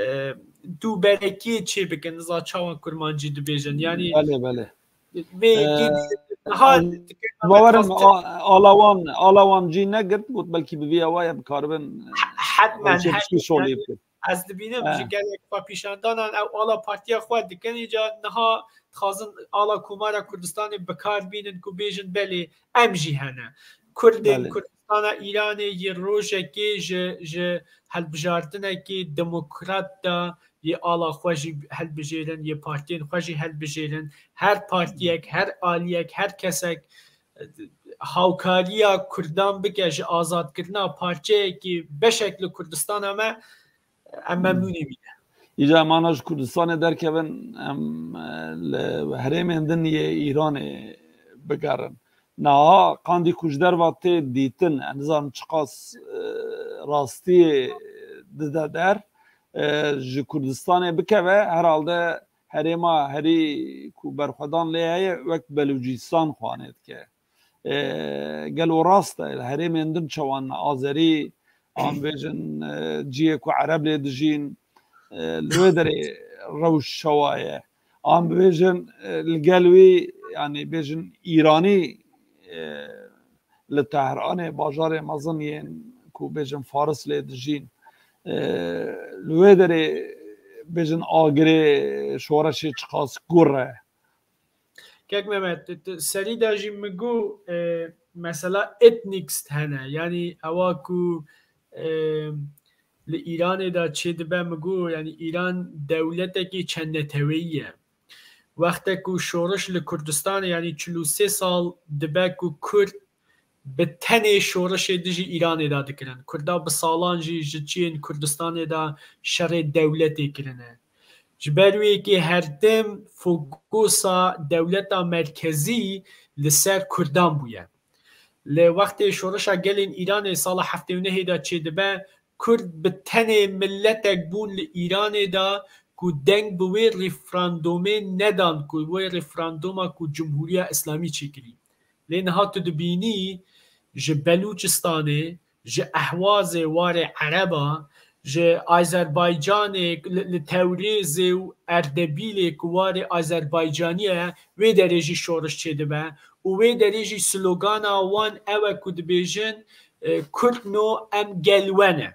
dû berekiyê çê bikin, niza çawa kurmancî dibêjin. Yanî, Belê, belê. vê yekê E, niha ez dikir bawerim Mehmet Xatir a-, ala wan, ala wan cî negirt, got belkî bi vî awayê bikaribin, e, Hetmen, ew çê her tiştî şolê yanî bikin. Ez dibînim E. ji gelek xwepîşandanan ew ala partiya xwe dikin, îca niha dixwazin ala Komara Kurdistanê bi kar bînin ku bêjin belê em jî hene. Kurdên Belê. Kurdistana Îranê yê rojekê ji, ji helbijartinekê demokrat de yê ala xwe jî helbijêrin, yê partiyên xwe jî helbijêrin. Her partiyek, her aliyek, her kesek, e, hawkariya Kurdan bike ji azadkirina parçeyekî, beşek li Kurdistana me, em Hmm. memnûnê bîne. Îca em ana ji Kurdistanê derkevin, em, e, li herêmên din yê Îranê bigerin. Niha qandî ku ji derva tê dîtin, em nizanin çiqas, e, rastiyê dide der, e, ji Kurdistanê bikeve, herhalde herêma herî ku berxwedan lê heye, wek Belûcîstan xwanê dike. E, gelo rast e, li herêmên din çawan azerî, an bêjin, e, cihê ku ereb lê dijîn, e, li wê derê rewş çawa ye? An bêjin, e, li gel wî, yanî bêjin îranî, e, li Tehranê, bajarê mezin yên ku bêjin faris lê dijîn, e, li wê derê bêjin agirê şoreşê çiqas gur e? Kek Mehmet, tu, tu serî de jî min got, e, mesela ethnics hene. Yanî ewa ku, e, li Îranê de çêdibe, min got, yanî Îran dewletekî çend neteweyî ye. Wexte ku şoriş li Kurdistanê, yanî çil û sê sal dibe ku Kurd bi tenê şorişê dijî Îranê de dikirin. Kurda bi salan jî ji çiyên Kurdistanê de şerê dewletê kirine. Ji ber wê yekê her tim fokusa dewleta merkezî li ser Kurdan bûye. Li wextê şorişa gelên Îranê sala heftê û nehê de çêdibe, Kurd bi tenê miletek bûn li Îranê de ku deng bi wê referandumê nedan, ku wê referanduma ku Cumhuriya Îslamî çêkirî. Lê niha tu dibînî ji Belûçistanê, ji Ehwazê warê Ereba, ji Azerbaycanê, li, li Tewrêzê û Erdebîlê ku warê Azerbaycanî ye, wê derê jî şoriş çêdibe û wê derê jî slogana wan ew e ku dibêjin, e, Kurd no em gel we ne.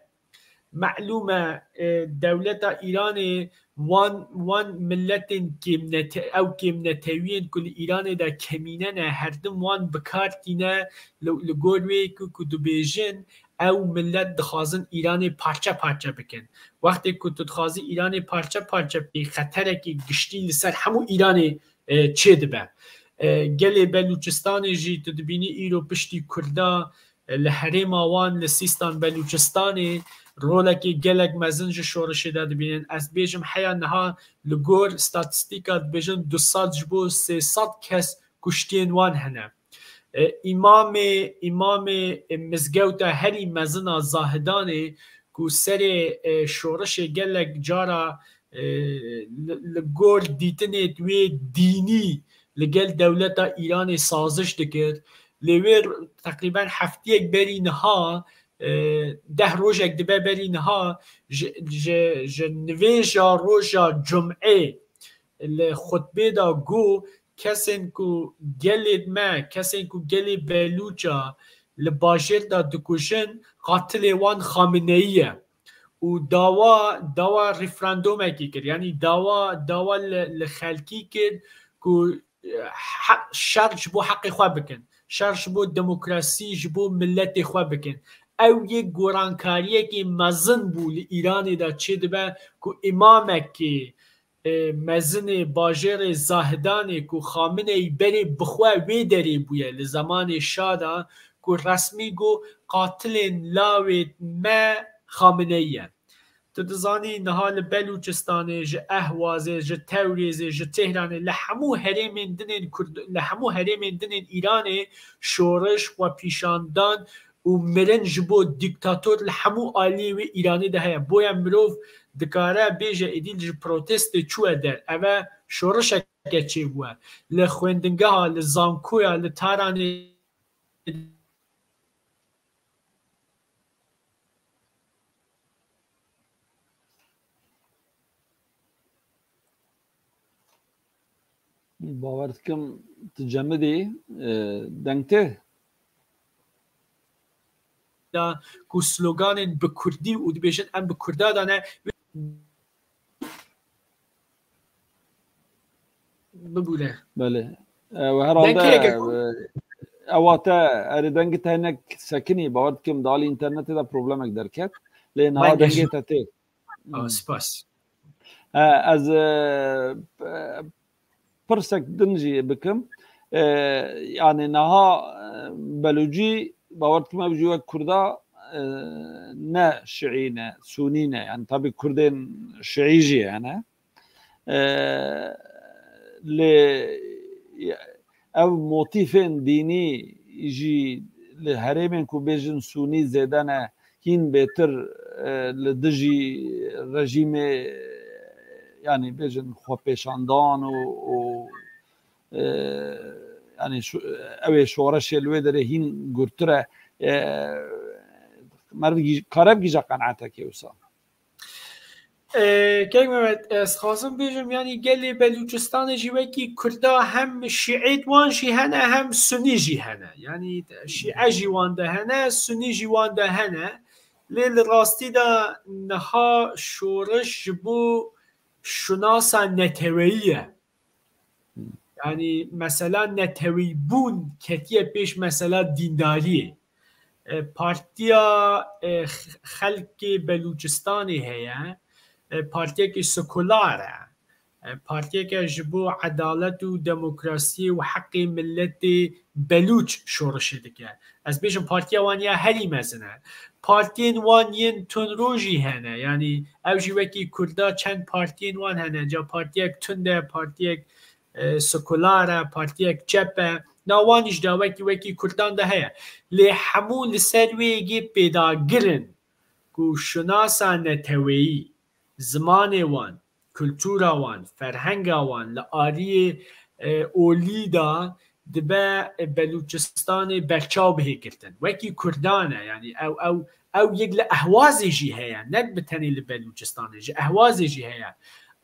Melûm e, e, dewleta Îranê wan, wan miletên kêmnete-, ew kêmnetewiyên ku li Îranê de kemîne ne, her tim wan bi kar tîne li, li gor wê ku, ku dibêjin, ew milet dixwazin Îranê parçe parçe bikin. Wextê ku tu dixwazî Îranê parçe parçe bikî, xeterekî giştî li ser hemû Îranê, e, çêdibe. E, gelê Belûçistanê jî tu dibînî îro piştî Kurda, e, li herêma wan li Sîstan Belûçistanê rolekê gelek mezin ji şorişê de dibînin. Ez dibêjim heya niha li gor statîstîka dibêjin du sed ji bo sê sed kes kuştiyên wan hene. E, îmamê, îmamê, e, mizgewta herî mezin a Zahidanê ku serê, e, şorişê gelek cara, e, li, li gor dîtinê wê dînî li gel dewleta Îranê saziş dikir. Lê wê teqrîben heftiyek berî niha, e, deh rojek dibe berî niha ji, ji, ji nivêja roja Cum'ê li xutbê de got, kesên ku gelê me, kesên ku gelê Belûça li bajêr de dikujin, qatilê wan Xameneî ye. û dawa dawa referandumekî kir. Yanî dawa dawa li, li xelkî kir ku, eh, heq, şer ji bo heqê xwe bikin. Şer ji bo demokrasî, ji bo miletê xwe bikin. Ew yek gorankariyekî mezin bû li Îranê de çêdibe ku îmamekî, e, mezinê bajêrê Zahidanê ku Xameneî berê bi xwe wê derê bûye li zemanê şa de, ku resmî got, qatilên lawê me Xameneî ye. Tu dizanî niha li Belûçistanê, ji Ehwazê, ji Tewrêzê, ji Tehranê, li hemû herêmên dinên Kurd, li hemû herêmên dinên Îranê şoriş, xwepîşandan û mirin ji bo dîktator li hemû aliyê wê Îranê de heye. Boya mirov dikare bêje êdî ji protestê çûye der. Ev e şorişeke çêbûye. Li xwendingeha, li zankoya, li Taranê Bawer dikim tu cemidî, e, deng tê. Da ku sloganên bi kurdî û dibêjin em bi kurda de ne. Bibûre. Belê. E, we herhalde, dengê yeke ku, e, ewa te erê dengê te hinek sekinî, bawer dikim di alî înternetê de problemek derket. Lê niha dengê te tê. Ah, spas. E, ez, e, pirsek din jî bikim. E, yani niha, e, Belûcî, bawer dikim ev jî wek Kurda, e, ne Şiî ne, Sûnî ne. Yani tabii Kurdên Şiî jî hene. E, lê ev motîfên dînî jî li herêmên ku bêjin Sûnî zêde ne, hîn bêtir, e, li dijî rejîmê, yanî bêjin xwepêşandan û, û, e, yanî şo-, ew ê şoreşê li wê derê hîn gurtir e. E, meriv gî-, kare bigihîje qenaetekê wisa? E, Kek Mehmet, ez dixwazim bêjim, yanî gelê Belûçistanê jî wekî Kurda hem şîît wan jî hene, hem sunî jî hene. Yanî şîe jî wan de hene, sunî jî wan de hene. Lê li rastî de niha şoriş ji bo şinasa neteweyî ye. Yanî mesela neteweyîbûn ketiye pêş mesela dîndariyê. E, Partiya, e, Xelkê Belûçistanê heye, e, partiyekî sekular e. E, partiyeke ji bo edalet û demokrasiyê û heqê miletê Belûç şorişê dike. Ez bêjim partiya wan ya herî mezin e. Partiyên wan yên tundro jî hene. Yanî ew jî wekî Kurda çend partiyên wan hene. Ca partiyek tund e, partiyek, e, sekular e, partiyek çep e. Na wan jî da wekî, wekî Kurdan de heye. Lê hemû li ser wê yekê pêdagir in ku şinasa neteweyî, zimanê wan, kultura wan, ferhenga wan li aliyê, e, olî de dibe, e, Belûçistanê berçaw bihê girtin. Wekî Kurdan e, yanî ew, ew, ew yek li Ehwazê jî heye, ne bi tenê li Belûçistanê, ji Ehwazê jî heye.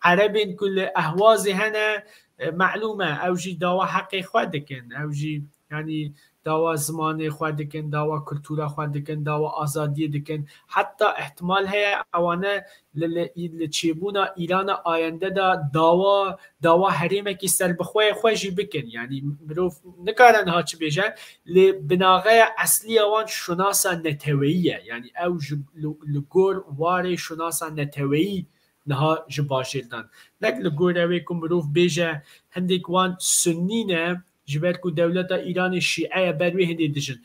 Erebên ku li Ehwazê hene, e, melûm e, ew jî dawa heqê xwe dikin, ew jî, yanî dawa zimanê xwe dikin, dawa kultura xwe dikin, dawa azadiyê dikin. Heta ihtimal heye ewane li, li, li çêbûna Îrana ayende de dawa, dawa herêmekî serbixwe yê xwe jî bikin. Yanî mirov nikare niha çi bêje, lê binaxeya eslî ya wan şinasa neteweyî ye. Yanî ew ji li, li gor warê şinasa neteweyî niha ji bajêr dan. Nek li gor ew ê ku mirov bêje hindek wan sunnî ne, ji ber ku dewleta Îranê şîe ye, ber wê hindê dijin.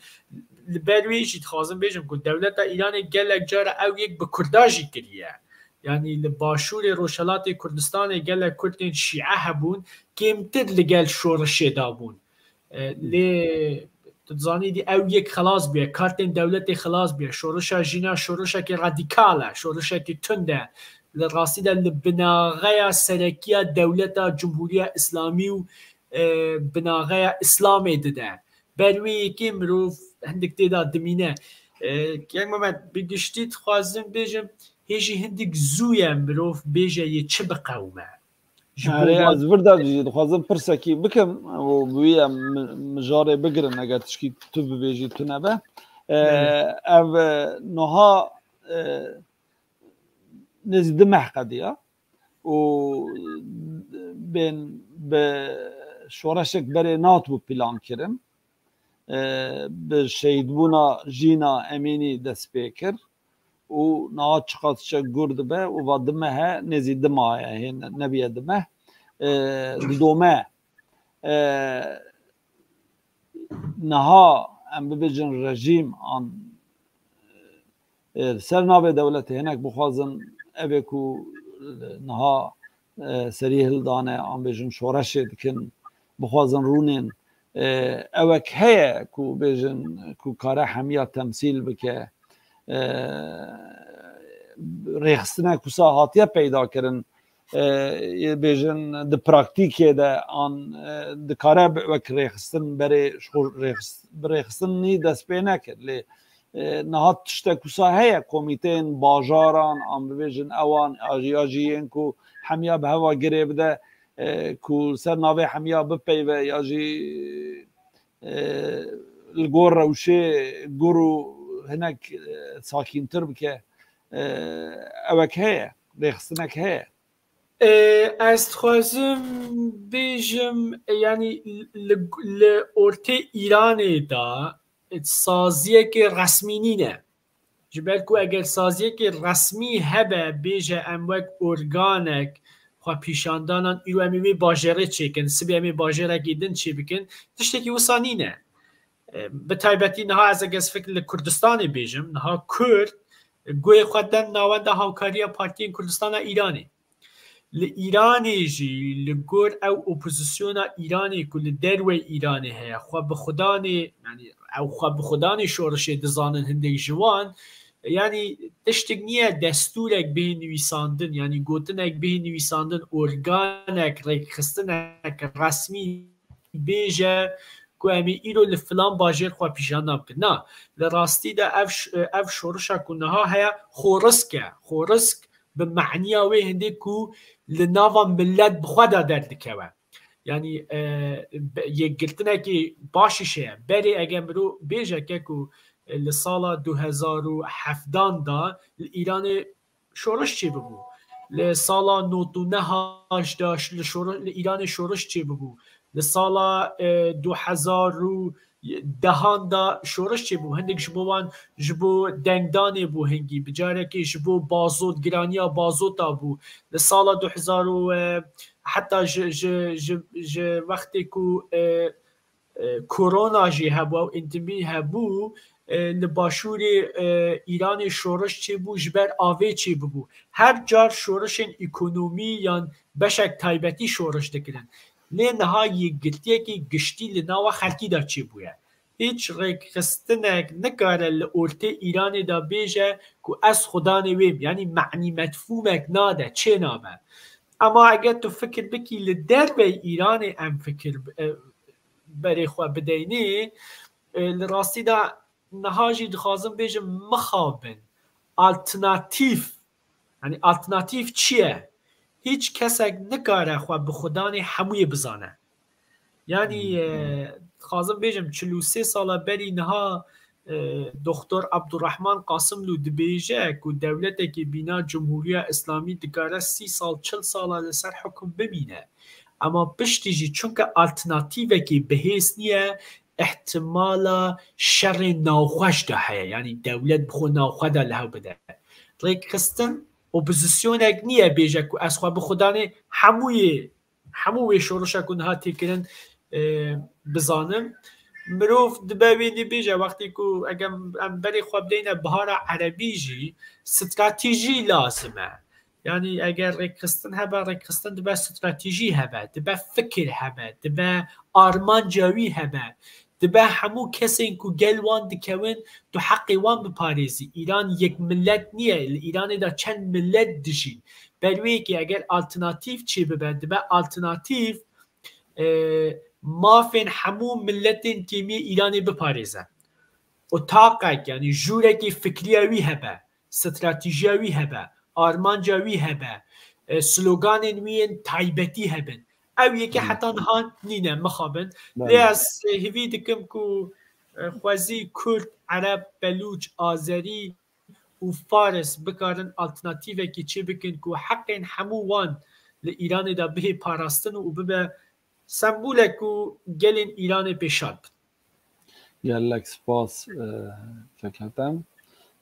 Li ber wê jî dixwazim bêjim ku dewleta Îranê gelek cara ew yek bi Kurda jî kiriye. Yanî li başûrê Rojhelatê Kurdistanê gelek Kurd tên şîe hebûn, kêmtir li gel şorişê de bûn. E, lê tu dizanî dî ew yek xilas bûye, kartên dewletê xilas bûye. Şorişa jîna şorişekî radîkal e, şorişekî tund e. Li rastî de li binaxeya serekiya dewleta Cumhuriya Îslamî û, e, binaxeya Îslamê dide. Ber wê yekê mirov hindik tê de dimîne. E, Kek Mehmet, bi giştî dixwazim bêjim, hê jî hindik zû ye mirov bêje yê çi biqewime. Ji bo Erê, wan ez vir de jî dixwazim pirsekî bikim û bi wî em mi-, mijarê bigirin, eger tişkî tu bibêjî tune be. E, Belê. Ev, e, niha, e, nêzî du meh qediya û bên bi şoreşek berê nehatibû plankirin. E, bi şehîdbûna Jîna Emînî dest pê kir û niha çiqas çek gur dibe û va du meh e, nêzî du meh e, hê ne-, nebiye du meh. E, didome. E, niha em bibêjin rejîm an, e, li ser navê dewletê hinek bixwazin evê ku niha, e, serî hildane an bêjin şoreşê dikin, bixwazin rûnên, e, ewek heye ku bêjin ku kare hemiya temsîl bike, e, rêxistina ku sa hatiye peyda kirin, e, bêjin di praktîkê de an, e, dikare bi wek rêxistin berê ji xwe rêxist-, bi rêxistinî dest pê nekir. Lê, e, niha tiştek wisa heye, komîteyên bajaran an bibêjin ewan, ya jî, ya jî yên ku hemiya bi heva girê bide, e, ku li ser navê hemiya bipeyve, ya jî, e, li gor rewşê gur û hinek, e, sakîntir bike. E, ewek heye, rêxistinek heye. E, ez dixwazim bêjim, e, yanî li, li ortê Îranê de saziyekê resmî nîne. Ji ber ku eger saziyekê resmî hebe, bêje em wek organek xwepîşandanan îro em ê wê bajêrê çêkin, sibê em ê bajêrekî din çêbikin, tiştekî wisa nîne. E, bi taybetî niha ez eger fikir li Kurdistanê bêjim, niha Kurd guhê xwe den navenda hawkariya partiyên Kurdistana Îranê. Li Îranê jî li gor ew opozisyona Îranê ku li derwey Îranê heye, xwe bi xudanê, yanî ew xwe bi xudanê şorişê dizanin hindek ji wan, yanî tiştik niye destûrek bihê nivîsandin, yanî gotinek bihê nivîsandin, organek, rêkxistinek resmî bêje ku em ê îro li filan bajêr xwe pîşan nabikin. Na, li rastî de ev ş-, ev şorişa ku niha heye, xorisk e. Xorisk bi maniya wê hindê ku li nava millet bi xwe de derdikewe. Yanî, e, be-, yekgirtinekî baş jî heye. Berê eger mirov bêje ke ku, e, li sala du hezar û hevdan de li Îranê şoriş çêbibû. Li sala nod û neh de li şori-, li Îranê şoriş çêbibû. Li sala, e, du hezar û dehan de şoriş çêbû. Hindik ji bo wan, ji bo dengdanê bû hingî. Bi carekê ji bo bazot, giraniya bazota bû. Li sala du hezar û, e, heta ji, ji, ji, ji wextê ku, e, e, korona jî hebû, ew endemî hebû, e, li başûrê, e, Îranê şoriş çêbû, ji ber avê çêbû. Her car şorişên ekonomî yan beşek taybetî şoriş dikirin. Lê niha yekgirtiyekî giştî li nava xelkî de çêbûye. Hiç rêkxistinek nikare li ortê Îranê de bêje ku ez xudanê wê im, yanî manî mefhûmek nade, çênabe. Ema eger tu fikir bikî li dervey Îranê em fikir, e, berê xwe bideynê, e, li rastî de niha jî dixwazim bêjim mixabin. Alternatîf, yanî alternatîf çi ye? Hiç kesek nikare xwe bi xudanê hemûyê bizane. Yanî, e, dixwazim bêjim, çil û sê sala berî niha, e, Doktor Abdurrahman Qasimlû dibêje ku dewletekî bîna Cumhuriya Îslamî dikare sî sal, çil sala li ser hukm bimîne. Ema piştî jî çunke alternatîvekî bihêz niye, ihtimala şerê navxweş de heye. Yanî dewlet bi xwe navxwe de li hev bide. Rêkxistin, opozisyonek niye bêje ku ez xwe bi xudanê hemûyê, hemû wê şorişa ku niha tê kirin, e, bizanim. Mirov dibe wê nê bêje, wextê ku eger em berê xwe bideyne bihara erebî jî, stratejî lazim e. Yanî eger rêkxistin hebe, rêkxistin dibe stratejî hebe, dibe fikir hebe, dibe armanca wî hebe, dibe hemû kesên ku gel wan dikewin, tu heqê wan biparêzî. Îran yek millet niye, li Îranê de çend millet dijîn. Ber wê yekê eger alternatîf çêbibe, dibe alternatîf, e, mafên hemû milletên kêmiyê Îranê biparêze. Otaqek, yanî jûrekî fikriya wî hebe, stratejiya wî hebe, armanca wî hebe, e, sloganên wî yên taybetî hebin. Ew yekê Hmm. heta niha nîne, mixabin. Belê. Lê ez, e, hêvî dikim ku, e, xwezî Kurd, Ereb, Belûç, Azerî, û Faris bikarin alternatîvekî çêbikin ku heqên hemû wan li Îranê de bihê parastin û bibe sembolek ku gelên Îranê pê şad bin. Gelek spas, e, kek Hetem.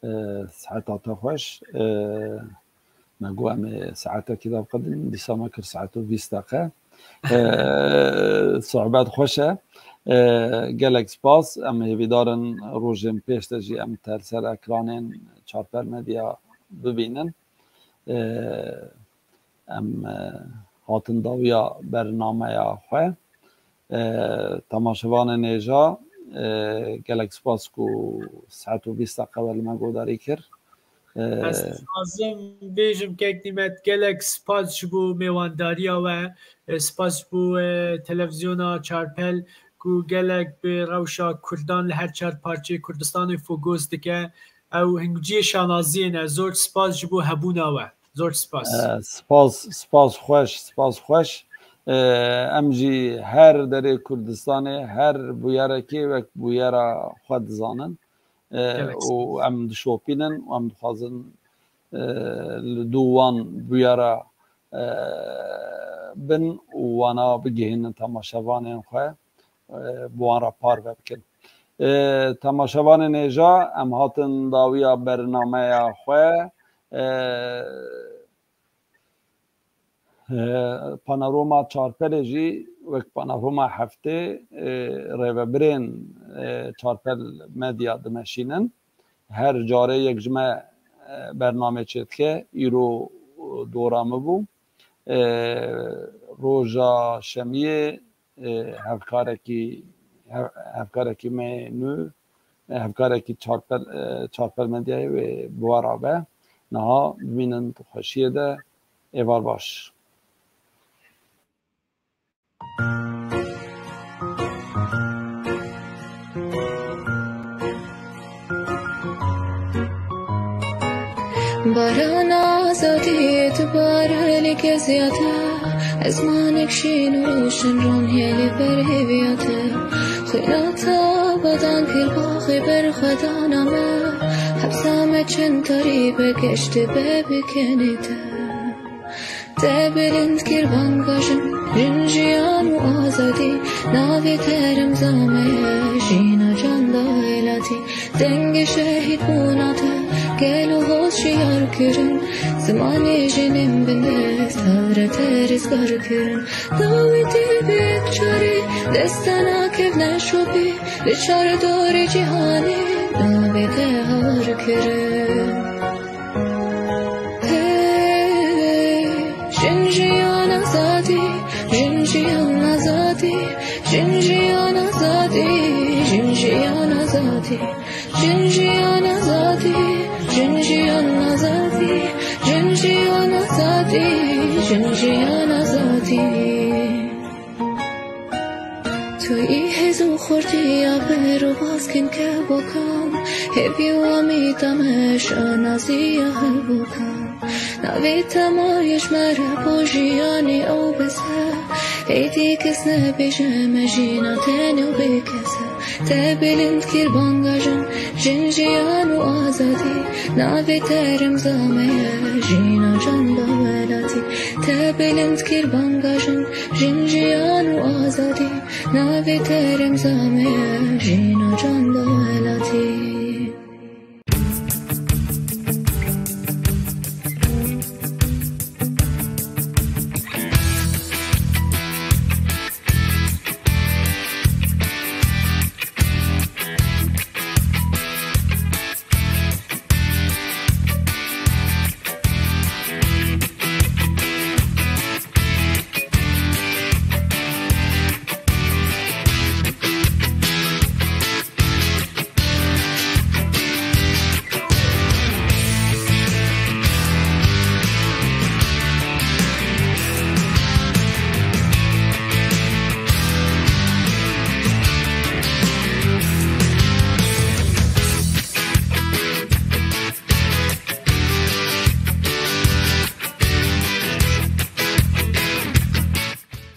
E, siheta te xweş. E, me got em ê saetekî de biqedin, dîsa me kir saet û bîst deqe. E, sohbet xweş e. E, gelek spas. Em hêvîdar in rojên pêş de jî em te li ser ekranên Çarpel Medya bibînin. E, em, e, hatin dawiya bernameya xwe. E, temaşevanên hêja, e, gelek spas ku saet û bîst deqe we li me guhdarî kir. E, Ez dixwazim bêjim kek Nîmet, gelek spas ji bo mêwandariya we, e, spas ji bo, e, televîzyona Çarpel ku gelek bi rewşa Kurdan li her çar parçeyê Kurdistanê fokus dike. Ew hingciyê şanaziyê ne. Zor spas ji bo hebûna we. Zor spas. E, spas, spas xweş, spas xweş. E, em jî her derê Kurdistanê, her bûyerekê wek bûyera xwe dizanin. E, Gelek û spas. Em dişopînin û em dixwazin, e, li dû wan bûyera, e, bin û wana bigihînin temaşevanên xwe, e, bi wan re parve bikin. E, temaşevanên hêja, em hatin dawiya bernameya xwe. E, e, Panorama Çarpelê jî wek Panorama Heftê, e, rêvebirên, e, Çarpel Medya dimeşînin. Her carê yek ji me, e, bernamê çêdike. Îro dora min bû. E, roja şemiyê, e, hevkarekî, hev-, hevkarekî me nû, e, hevkarekî Çarpel, e, Çarpel Medyayê wê bi we re be. Niha bimînin di xweşiyê de. Êvar baş. Barana azadiyê dibare lê keziyate. Ezmanek şîn û roşin ronhiye lê ber hêviyate. Xwîna te abadan kir baxê berxwedana me. Hepsa me çend tarî be geştê be bikenê te. Te bilind kir banga jin, jin jiyan û azadî. Navê te remza me ye, jîna can da welatî. Dengê şehîdbûna te gelo hoz şiyar kirin. Zimanê jinên bindest, tevre te rizgar kirin. Dawî te bi yek carî, dest te nakevne şopî. Li çar dorê cîhanê, navê te har kirin. Hey, jin jiyan azadî, jin jiyan azadî, jin jiyan azadî, jin jiyan azadî, jin jiyan azadî, jin jiyan azadî, jin jiyan azadî, jin jiyan azadî. Tu yî hêz û xurtiya ber û baskên kevokan, hêvî û umîda me şanaziya hevokan. Navê te maye ji me re bo jiyanê ew bes e. Êdî kes nebêje me jîna tenê û bêkes e. Te bilind kir banga jin, jin jiyan û azadî. Navê te remza me ye, jîna can da welatî. Te bilind kir banga jin, jin jiyan û azadî. Navê te remza me ye, jîna can